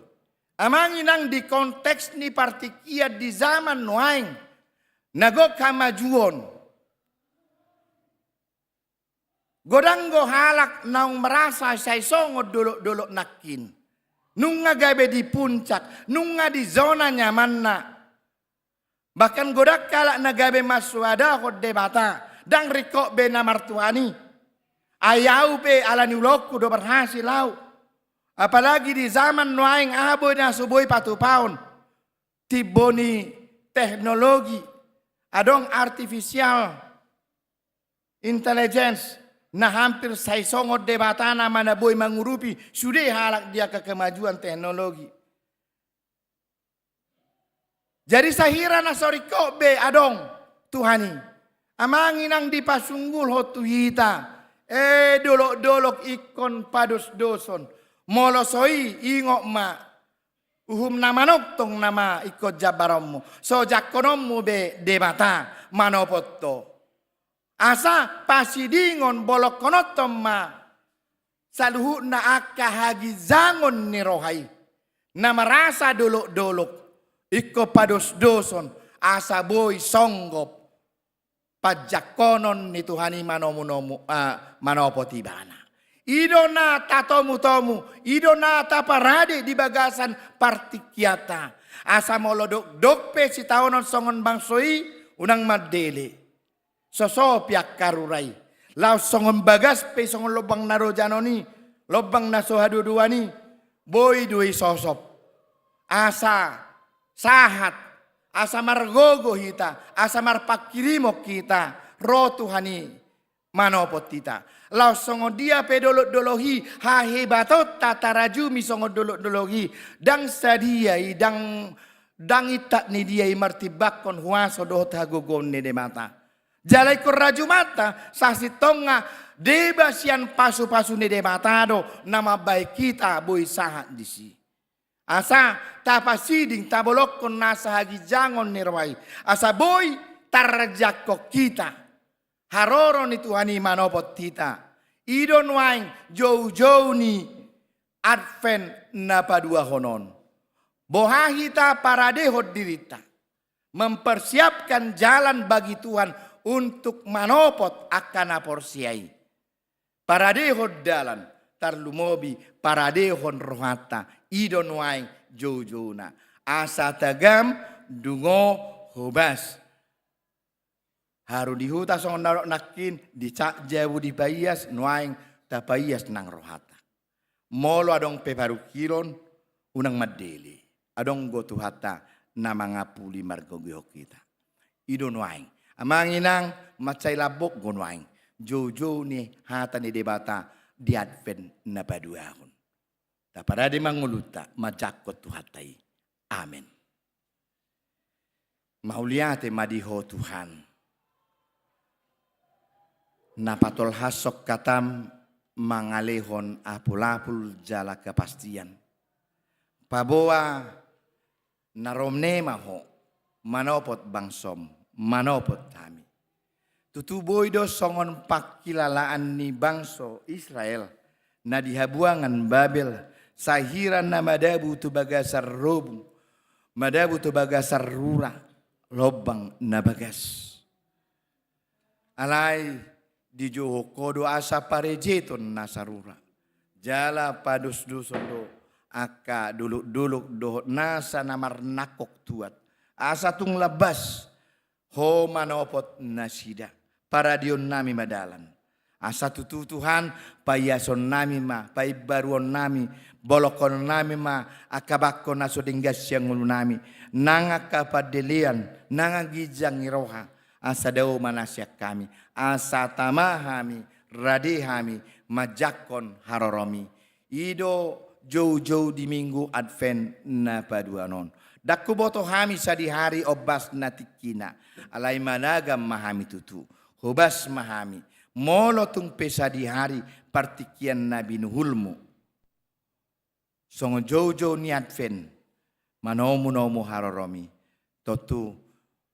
Amang inang, di konteks ni partingkian di zaman nuaeng, na gok hamajuon, godang do halak naung merasa sai songon dolok-dolok nangkin. Nunga gabe di puncak, nunga di zona nyamanna. Bahkan godang halak na gabe mansoadahon Debata, ndang ringkot be na martuhan i. Ai au pe ala ni ulaonku do berhasil au. Apalagi di zaman nuaeng, aha boi na so boi patupaon. Timbo ni teknologi, adong artificial intelligence, na hampir sai songon Debata nama na boi mangurupi sude halak di angka kemajuan teknologi. Jadi sahira na so ringkot be adong Tuhan i, amang inang, dipasunggulhon tu hita, eh, dolok-dolok ingkon padosdoson. Molo so i, ingot ma, uhum na manongtong nama ingkon jambaronmu, so jangkononmu be Debata manopot ho. Asa pasidingon bolongkononton ma saluhutna angka haginjangon ni roha i, na marasa dolok-dolok ingkon padosdoson, asa boi songgop panjangkonon ni Tuhan i manomu-nomu, ah, manopot ibana. I do na tatomu-tomu, i do na taparade di bagasan partingkianta. Asa molo dokdok pe sitaonon songon bangso i, unang mandele. Sosopi angka rura i. Laos songon bagas pe songon lombang na rojanon i, lombang na so haduaduan i, boi do i sosop. Asa sahat, asa margogo hita, asa marpangkirimon hita, ro Tuhan i manopot hita. Laos songon dia pe dolok-dolok i, hahebatonta tarajumi songon dolok-dolok i, ndang sadia i, ndang, ndang intat ni dia i martimbangkon huaso dohot hagogoon ni Debata. Jala ingkon rajumanta, sasintongna deba sian pasupasu ni Debata do na mambahen hita boi sahat disi. Asa tapasiding, tabolongkon nasa haginjangon ni roha i, asa boi tarjangkon hita haroro ni Tuhan i manopot hita. I do nuaeng joujou ni Advent na paduahon on. Boha hita paradehon dirinta, mempersiapkan jalan bagi Tuhan untuk manopot angka na porsea i. Paradehon dalan, tarlumobi paradehon rohanta, i do nuaeng joujouna. Asa tagam dungo hobas. Haru di huta songon na dok nangkin, dicak jabu dipaias, nuaeng tapaias nang rohanta. Molo adong pe parungkilon, unang mandele. Adong do Tuhanta na mangampuli margogoihon hita. I do nuaeng. Amang inang, mansai lambok do nuaeng joujou ni hata ni Debata di Advent na paduahon. Taparade ma ngolunta, manjangkon Tuhanta i. Amen. Mauliate ma di Ho Tuhan, na patolhashon hataM mangalehon apulapul jala kepastian. Paboa na ro ne ma Ho manopot bangsoM, manopot hami. Tutu boi do songon pangkilalaan ni bangso Israel na di habuangan Babel, sahira na madabu tu bagasan robung, madabu tu bagasan rura, lombang na bagas. Alai dijouhon Ho do asa parejeton nasa rura, jala padosdoson do angka dolokdolok dohot nasa na marnangkok tuat, asa tung lambas Ho manopot nasida. Paradeon nami ma dalan. Asa tutu Tuhan, paiason nami ma, paimbaruon nami, bolongkon nami ma angka bangko na so denggan sian ngolu nami, nang angka pandelean, nang angka ginjang ni roha, asa dao ma na sian hami, asa tama hami, rade hami, manjangkon haroroMi. I do joujou di Minggu Advent na paduahon on. Ndang huboto hami sadihari ombas na tingkina, alai managam ma hami tutu. Hobas ma hami, molo tung pe sadihari partingkian na binuhulMu. Songon joujou ni Advent, manomunomu haroroMi. Tontu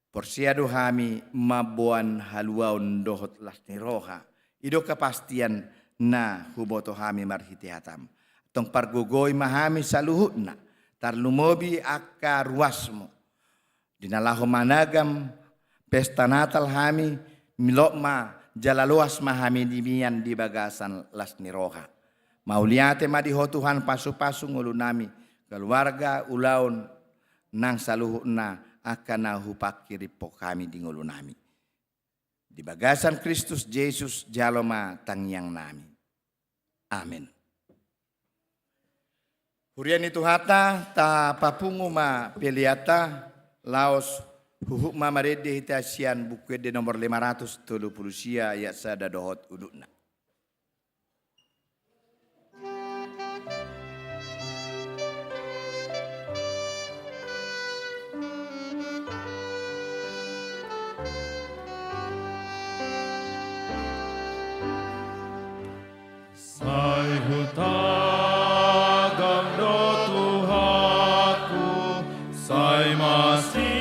porsea do hami mamboan haluaon dohot las ni roha. I do kepastian na huboto hami marhite hataM. Antong pargogoi ma hami saluhutna, tarlumobi angka ruasMu. Di na laho managam pesta Natal hami, milot ma jala loas ma hami di mian di bagasan las ni roha. Mauliate ma di Ho Tuhan, pasupasu ngolu nami, keluarga, ulaon, nang saluhutna angka na hupangkiriphon hami di ngolu nami. Di bagasan Kristus Jesus jalo ma tangiang nami. Amen. Huria ni Tuhanta, tapapungu ma peleanta, laos huhut ma marende hita sian Buku Ende nomor lima ratus tolu pulu sia, ayat sada dohot undukna. Sai hutagam do Tuhanku, sai masihol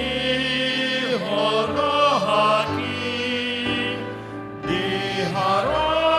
rohangki, di haroro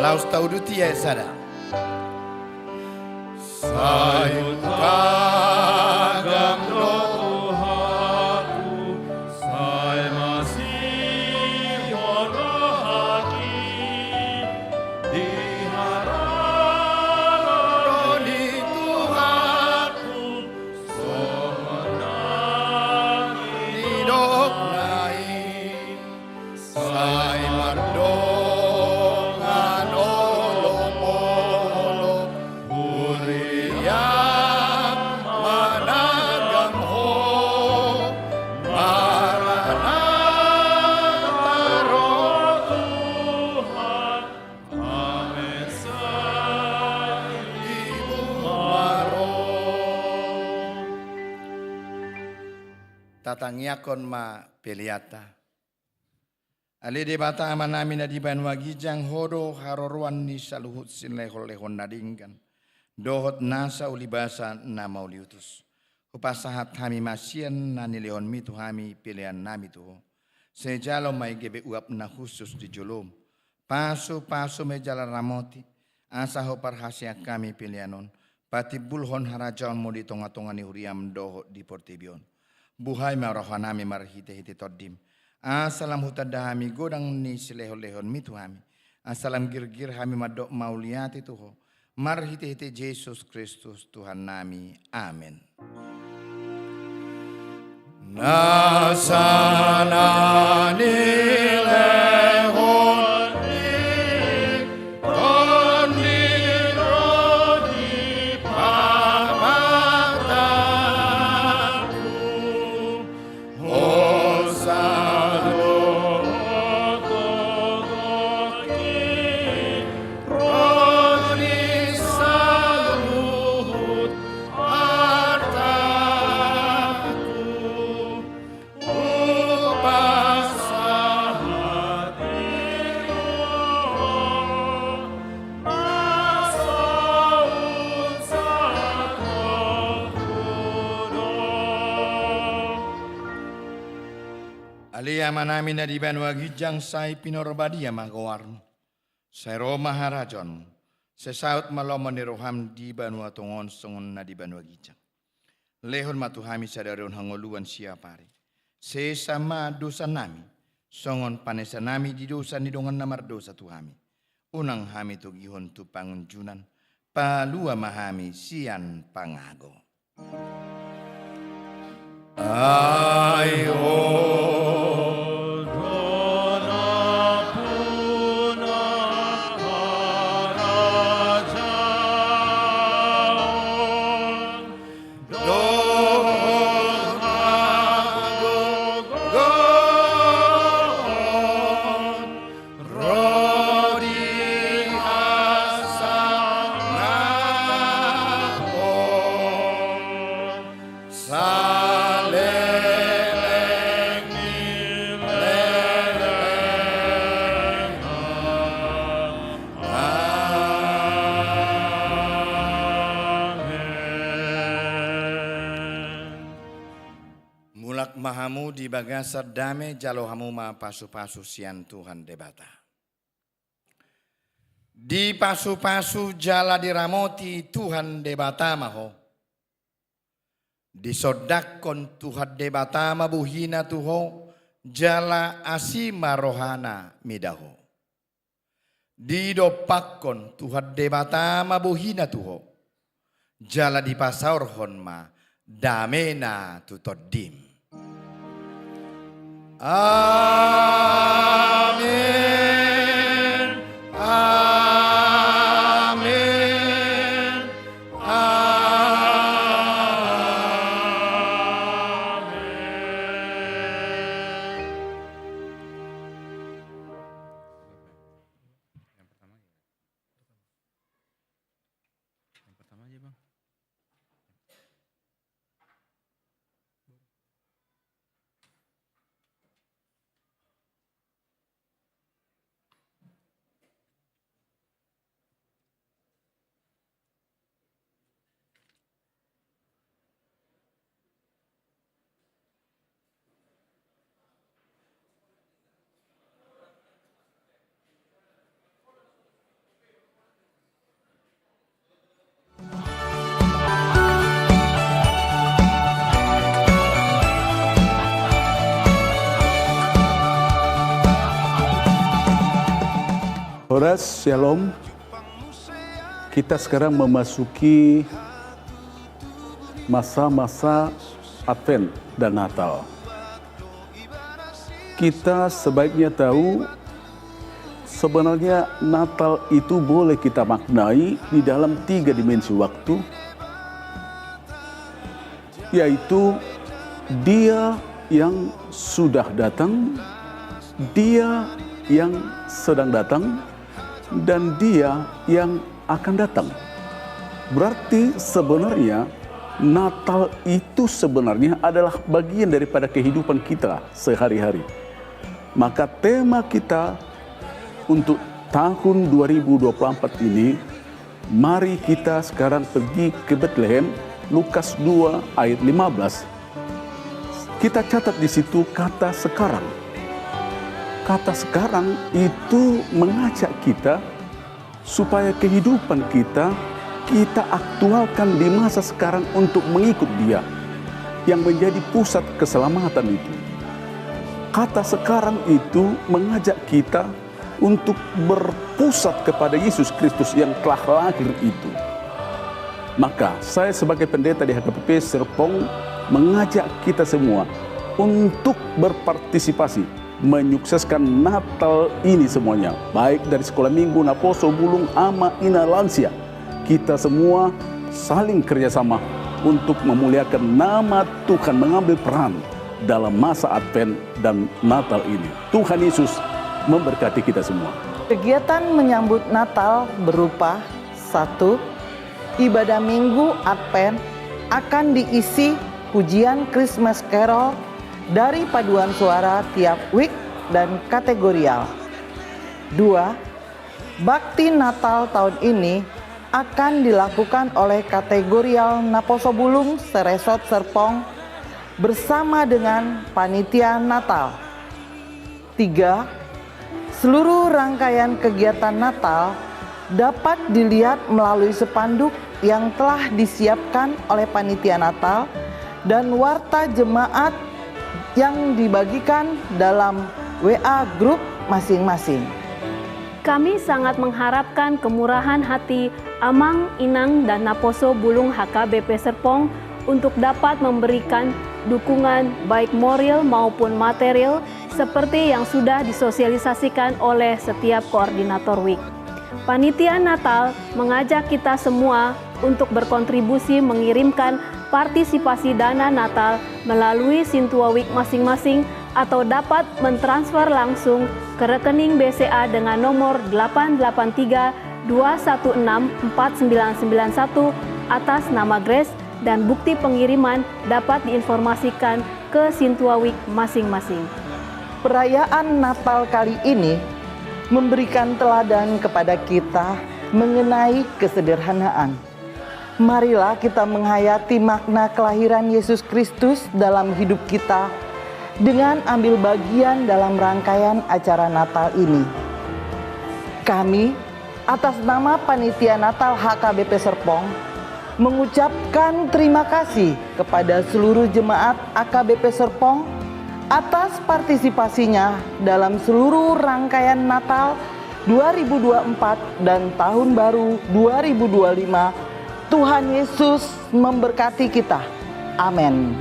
Laos tauduti i sada. Sai hutagam do Tuhanku, sai masihol rohangki di haroro ni Tuhanku, songon na nidokna i. Sai mardongan olopolop, huria managam Ho, Maranatha ro Tuhan, amen, sai Ibuma ro. Tatangiangkon ma peleanta. Ale Debata Amanami na di banua ginjang, Ho do haroroan ni saluhut silehonlehon na denggan dohot nasa ulibasa na mauliutus. Hupasahat hami ma sian na nilehonmi tu hami peleannami tu Ho. Sai jalo ma i gabe uap na hushus di jolom. Pasupasu ma i jala ramoti, asa huparhaseang hami pelean on patimbulhon harajaonmu di tongatonga ni huriam dohot di portibi on. Buhai ma rohanami marhitehite Tondim, asa lam hutanda hami godang ni silehonlehonmi tu hami, asa lam girgir hami mandok mauliate tu Ho, marhitehite Jesus Kristus Tuhannami. Amen. Nasa na nilehon ni Tondim ro di pamatangku, hosa do totongki ro di saluhut artangku. Hupasahat di Ho, na so unsatonku do. Ale Amanami na di banua ginjang, sai pinarbadia ma goarmu. Sai ro ma harajaonmu. Sai saut ma lomo ni roham di banua tonga on songon na di banua ginjang. Lehon ma tu hami sadari on hangoluan siapari. Sesa ma dosanami, songon panesanami di dosa ni dongan na mardosa tu hami. Unang hami togihon tu pangunjunan, palua ma hami sian pangago. Ai Ho do nampuna harajaon dohot hagogoon, ro di hasangapon saleleng ni leleng. Amen. Mulak ma hamu di bagasan dame, jalo hamu ma pasupasu sian Tuhan Debata. Dipasupasu jala diramoti Tuhan Debata ma ho. Disondangkon Tuhan Debata ma bohina tu ho, jala asi ma rohana mida ho. Didompakkon Tuhan Debata ma bohina tu ho, jala dipasaorhon ma damena tu tondim. Amen. Amen. Amen. Yang pertama aja, Bang. Shalom. Kita sekarang memasuki masa-masa Advent dan Natal. Kita sebaiknya tahu, sebenarnya Natal itu boleh kita maknai di dalam tiga dimensi waktu, yaitu Dia yang sudah datang, Dia yang sedang datang, dan Dia yang akan datang. Berarti sebenarnya Natal itu sebenarnya adalah bagian daripada kehidupan kita sehari-hari. Maka tema kita untuk tahun dua ribu dua puluh empat ini, mari kita sekarang pergi ke Betlehem, Lukas dua ayat lima belas. Kita catat di situ kata sekarang. Kata sekarang itu mengajak kita supaya kehidupan kita, kita aktualkan di masa sekarang untuk mengikut Dia yang menjadi pusat keselamatan itu. Kata sekarang itu mengajak kita untuk berpusat kepada Yesus Kristus yang telah lahir itu. Maka, saya sebagai pendeta di H K B P Serpong mengajak kita semua untuk berpartisipasi menyukseskan Natal ini semuanya, baik dari sekolah minggu, naposo, bulung, ama, ina, lansia. Kita semua saling kerjasama untuk memuliakan nama Tuhan, mengambil peran dalam masa Advent dan Natal ini. Tuhan Yesus memberkati kita semua. Kegiatan menyambut Natal berupa: satu, ibadah Minggu Advent akan diisi pujian Christmas Carol dari paduan suara tiap week dan kategorial. Dua, bakti Natal tahun ini akan dilakukan oleh kategorial Naposo Bulung se-Resort Serpong bersama dengan panitia Natal. Tiga, seluruh rangkaian kegiatan Natal dapat dilihat melalui spanduk yang telah disiapkan oleh panitia Natal dan warta jemaat yang dibagikan dalam W A grup masing-masing. Kami sangat mengharapkan kemurahan hati Amang, Inang, dan Naposo Bulung H K B P Serpong untuk dapat memberikan dukungan baik moral maupun material seperti yang sudah disosialisasikan oleh setiap koordinator week. Panitia Natal mengajak kita semua untuk berkontribusi mengirimkan partisipasi dana Natal melalui Sintua Week masing-masing atau dapat mentransfer langsung ke rekening B C A dengan nomor delapan delapan tiga dua satu enam empat sembilan sembilan satu atas nama Grace, dan bukti pengiriman dapat diinformasikan ke Sintua Week masing-masing. Perayaan Natal kali ini memberikan teladan kepada kita mengenai kesederhanaan. Marilah kita menghayati makna kelahiran Yesus Kristus dalam hidup kita dengan ambil bagian dalam rangkaian acara Natal ini. Kami, atas nama Panitia Natal H K B P Serpong, mengucapkan terima kasih kepada seluruh jemaat A K B P Serpong atas partisipasinya dalam seluruh rangkaian Natal dua ribu dua puluh empat dan Tahun Baru dua ribu dua puluh lima. Tuhan Yesus memberkati kita. Amin.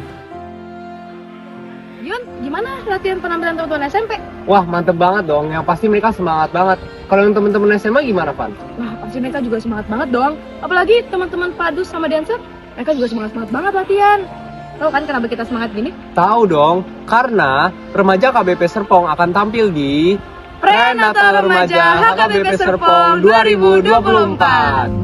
Yun, gimana latihan penampilan teman-teman S M P? Wah, mantep banget dong. Yang pasti mereka semangat banget. Kalau yang teman-teman S M A gimana, Van? Wah, pasti mereka juga semangat banget dong. Apalagi teman-teman Padus sama dancer, mereka juga semangat-semangat banget latihan. Tahu kan kenapa kita semangat gini? Tahu dong, karena remaja K B P Serpong akan tampil di Prenatal Remaja H K B P Serpong dua ribu dua puluh empat.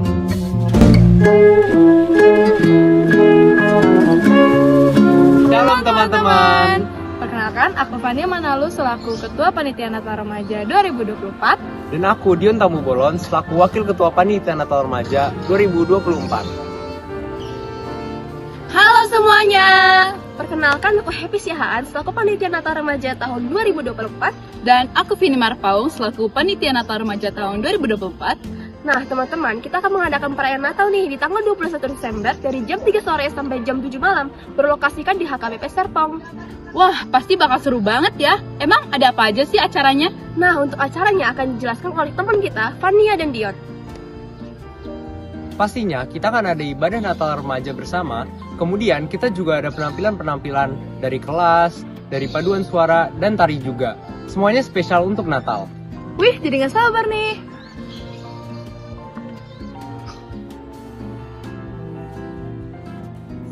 Shalom, teman-teman. Perkenalkan, aku Fania Manalu selaku Ketua Panitia Natal Remaja dua ribu dua puluh empat. Dan aku, Dion Tamu Bolon, selaku Wakil Ketua Panitia Natal Remaja dua ribu dua puluh empat. Halo semuanya. Perkenalkan, aku Happy Siahaan selaku Panitia Natal Remaja tahun dua ribu dua puluh empat. Dan aku Vini Marpaung selaku Panitia Natal Remaja tahun dua ribu dua puluh empat. Nah, teman-teman, kita akan mengadakan perayaan Natal nih di tanggal dua puluh satu Desember dari jam tiga sore sampai jam tujuh malam, berlokasikan di H K B P Serpong. Wah, pasti bakal seru banget ya. Emang ada apa aja sih acaranya? Nah, untuk acaranya akan dijelaskan oleh teman kita, Fania dan Dion. Pastinya, kita akan ada ibadah Natal remaja bersama. Kemudian, kita juga ada penampilan-penampilan dari kelas, dari paduan suara, dan tari juga. Semuanya spesial untuk Natal. Wih, jadi nggak sabar nih.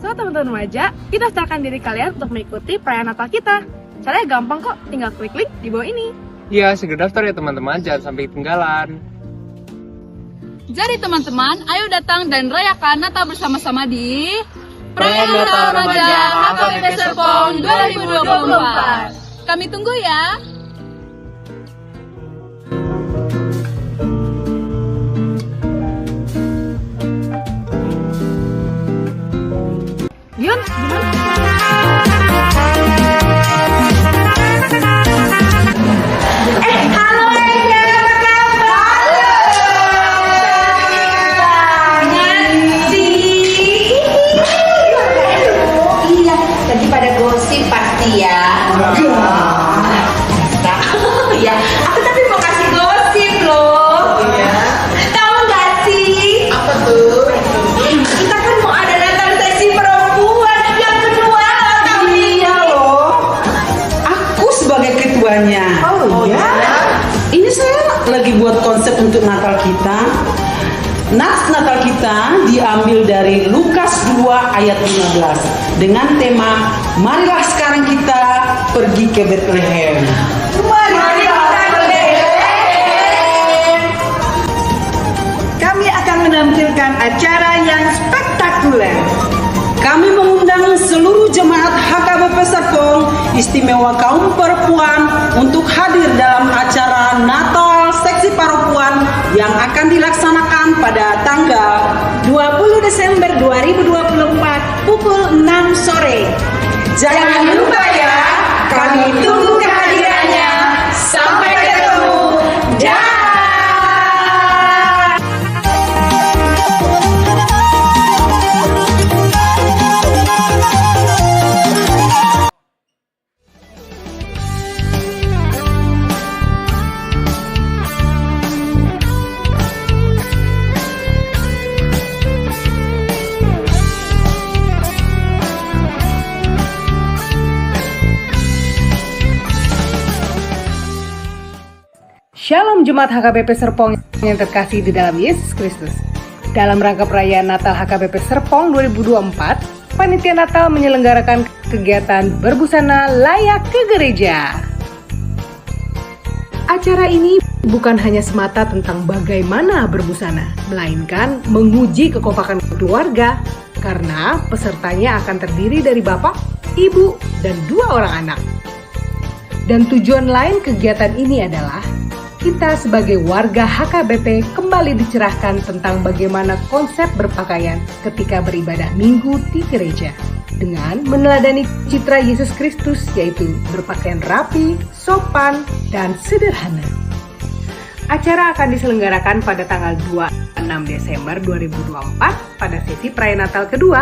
So, teman-teman remaja, kita daftarkan diri kalian untuk mengikuti perayaan Natal kita. Caranya gampang kok, tinggal klik link di bawah ini. Iya, segera daftar ya teman-teman, jangan sampai ketinggalan. Jadi teman-teman, ayo datang dan rayakan Natal bersama-sama di Perayaan Natal Remaja H K B P Serpong dua ribu dua puluh empat. Kami tunggu ya. Yun, gimana? Eh, halo, Ega, apa kabar? Halo. Cantik banget sih. Iya, lagi pada gosip pasti ya. Iya. Iya, aku tapi mau kasih gosip loh. Iya. Tahu nggak sih? Apa tuh? Kita kan mau ada Natal seksi perempuan yang kedua loh, Kak. Iya loh. Aku sebagai ketuanya. Oh, iya? Ini saya lagi buat konsep untuk Natal kita. Nats Natal kita diambil dari Lukas dua ayat lima belas dengan tema, "Marilah sekarang kita pergi ke Betlehem." Marilah ke Betlehem. Kami akan menampilkan acara yang spektakuler. Kami mengundang seluruh jemaat H K B P Serpong, istimewa kaum perempuan, untuk hadir dalam acara Natal Seksi Perempuan yang akan dilaksanakan pada tanggal dua puluh Desember dua ribu dua puluh empat pukul enam sore. Jangan lupa ya, kami tunggu kehadirannya. Sampai ketemu. Dah. Shalom Jemaat H K B P Serpong yang terkasih di dalam Yesus Kristus. Dalam rangka perayaan Natal H K B P Serpong dua ribu dua puluh empat, Panitia Natal menyelenggarakan kegiatan berbusana layak ke gereja. Acara ini bukan hanya semata tentang bagaimana berbusana, melainkan menguji kekompakan keluarga, karena pesertanya akan terdiri dari bapak, ibu, dan dua orang anak. Dan tujuan lain kegiatan ini adalah kita sebagai warga H K B P kembali dicerahkan tentang bagaimana konsep berpakaian ketika beribadah Minggu di gereja, dengan meneladani citra Yesus Kristus, yaitu berpakaian rapi, sopan, dan sederhana. Acara akan diselenggarakan pada tanggal dua puluh enam Desember dua ribu dua puluh empat pada sesi perayaan Natal kedua.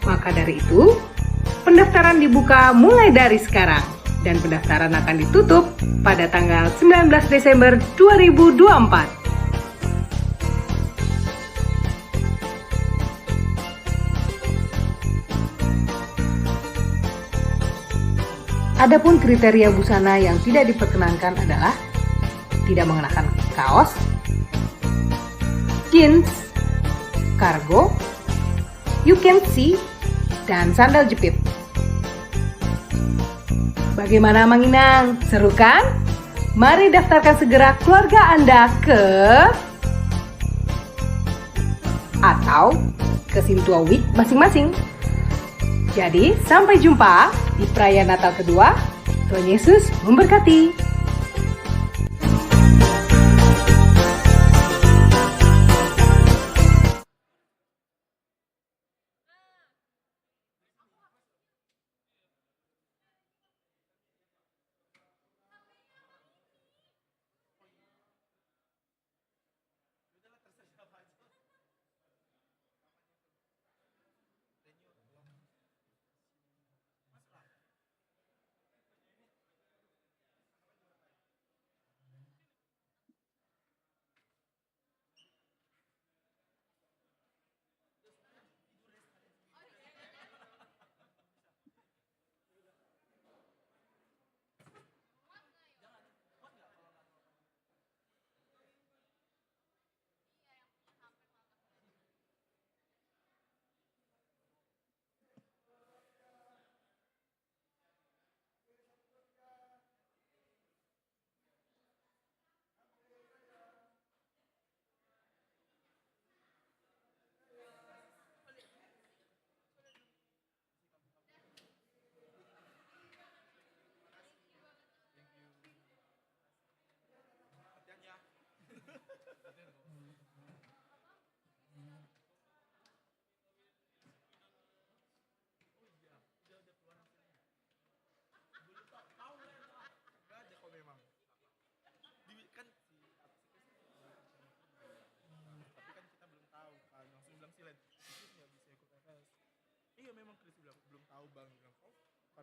Maka dari itu, pendaftaran dibuka mulai dari sekarang dan pendaftaran akan ditutup pada tanggal sembilan belas Desember dua ribu dua puluh empat. Adapun kriteria busana yang tidak diperkenankan adalah tidak mengenakan kaos, jeans, kargo, you can see, dan sandal jepit. Bagaimana Amang Inang? Seru kan? Mari daftarkan segera keluarga Anda ke atau ke Sintua Wijk masing-masing. Jadi, sampai jumpa di perayaan Natal kedua. Tuhan Yesus memberkati.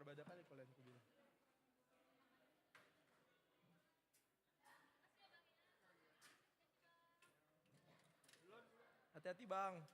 Ada kali kalau yang kubilang. Hati-hati, Bang.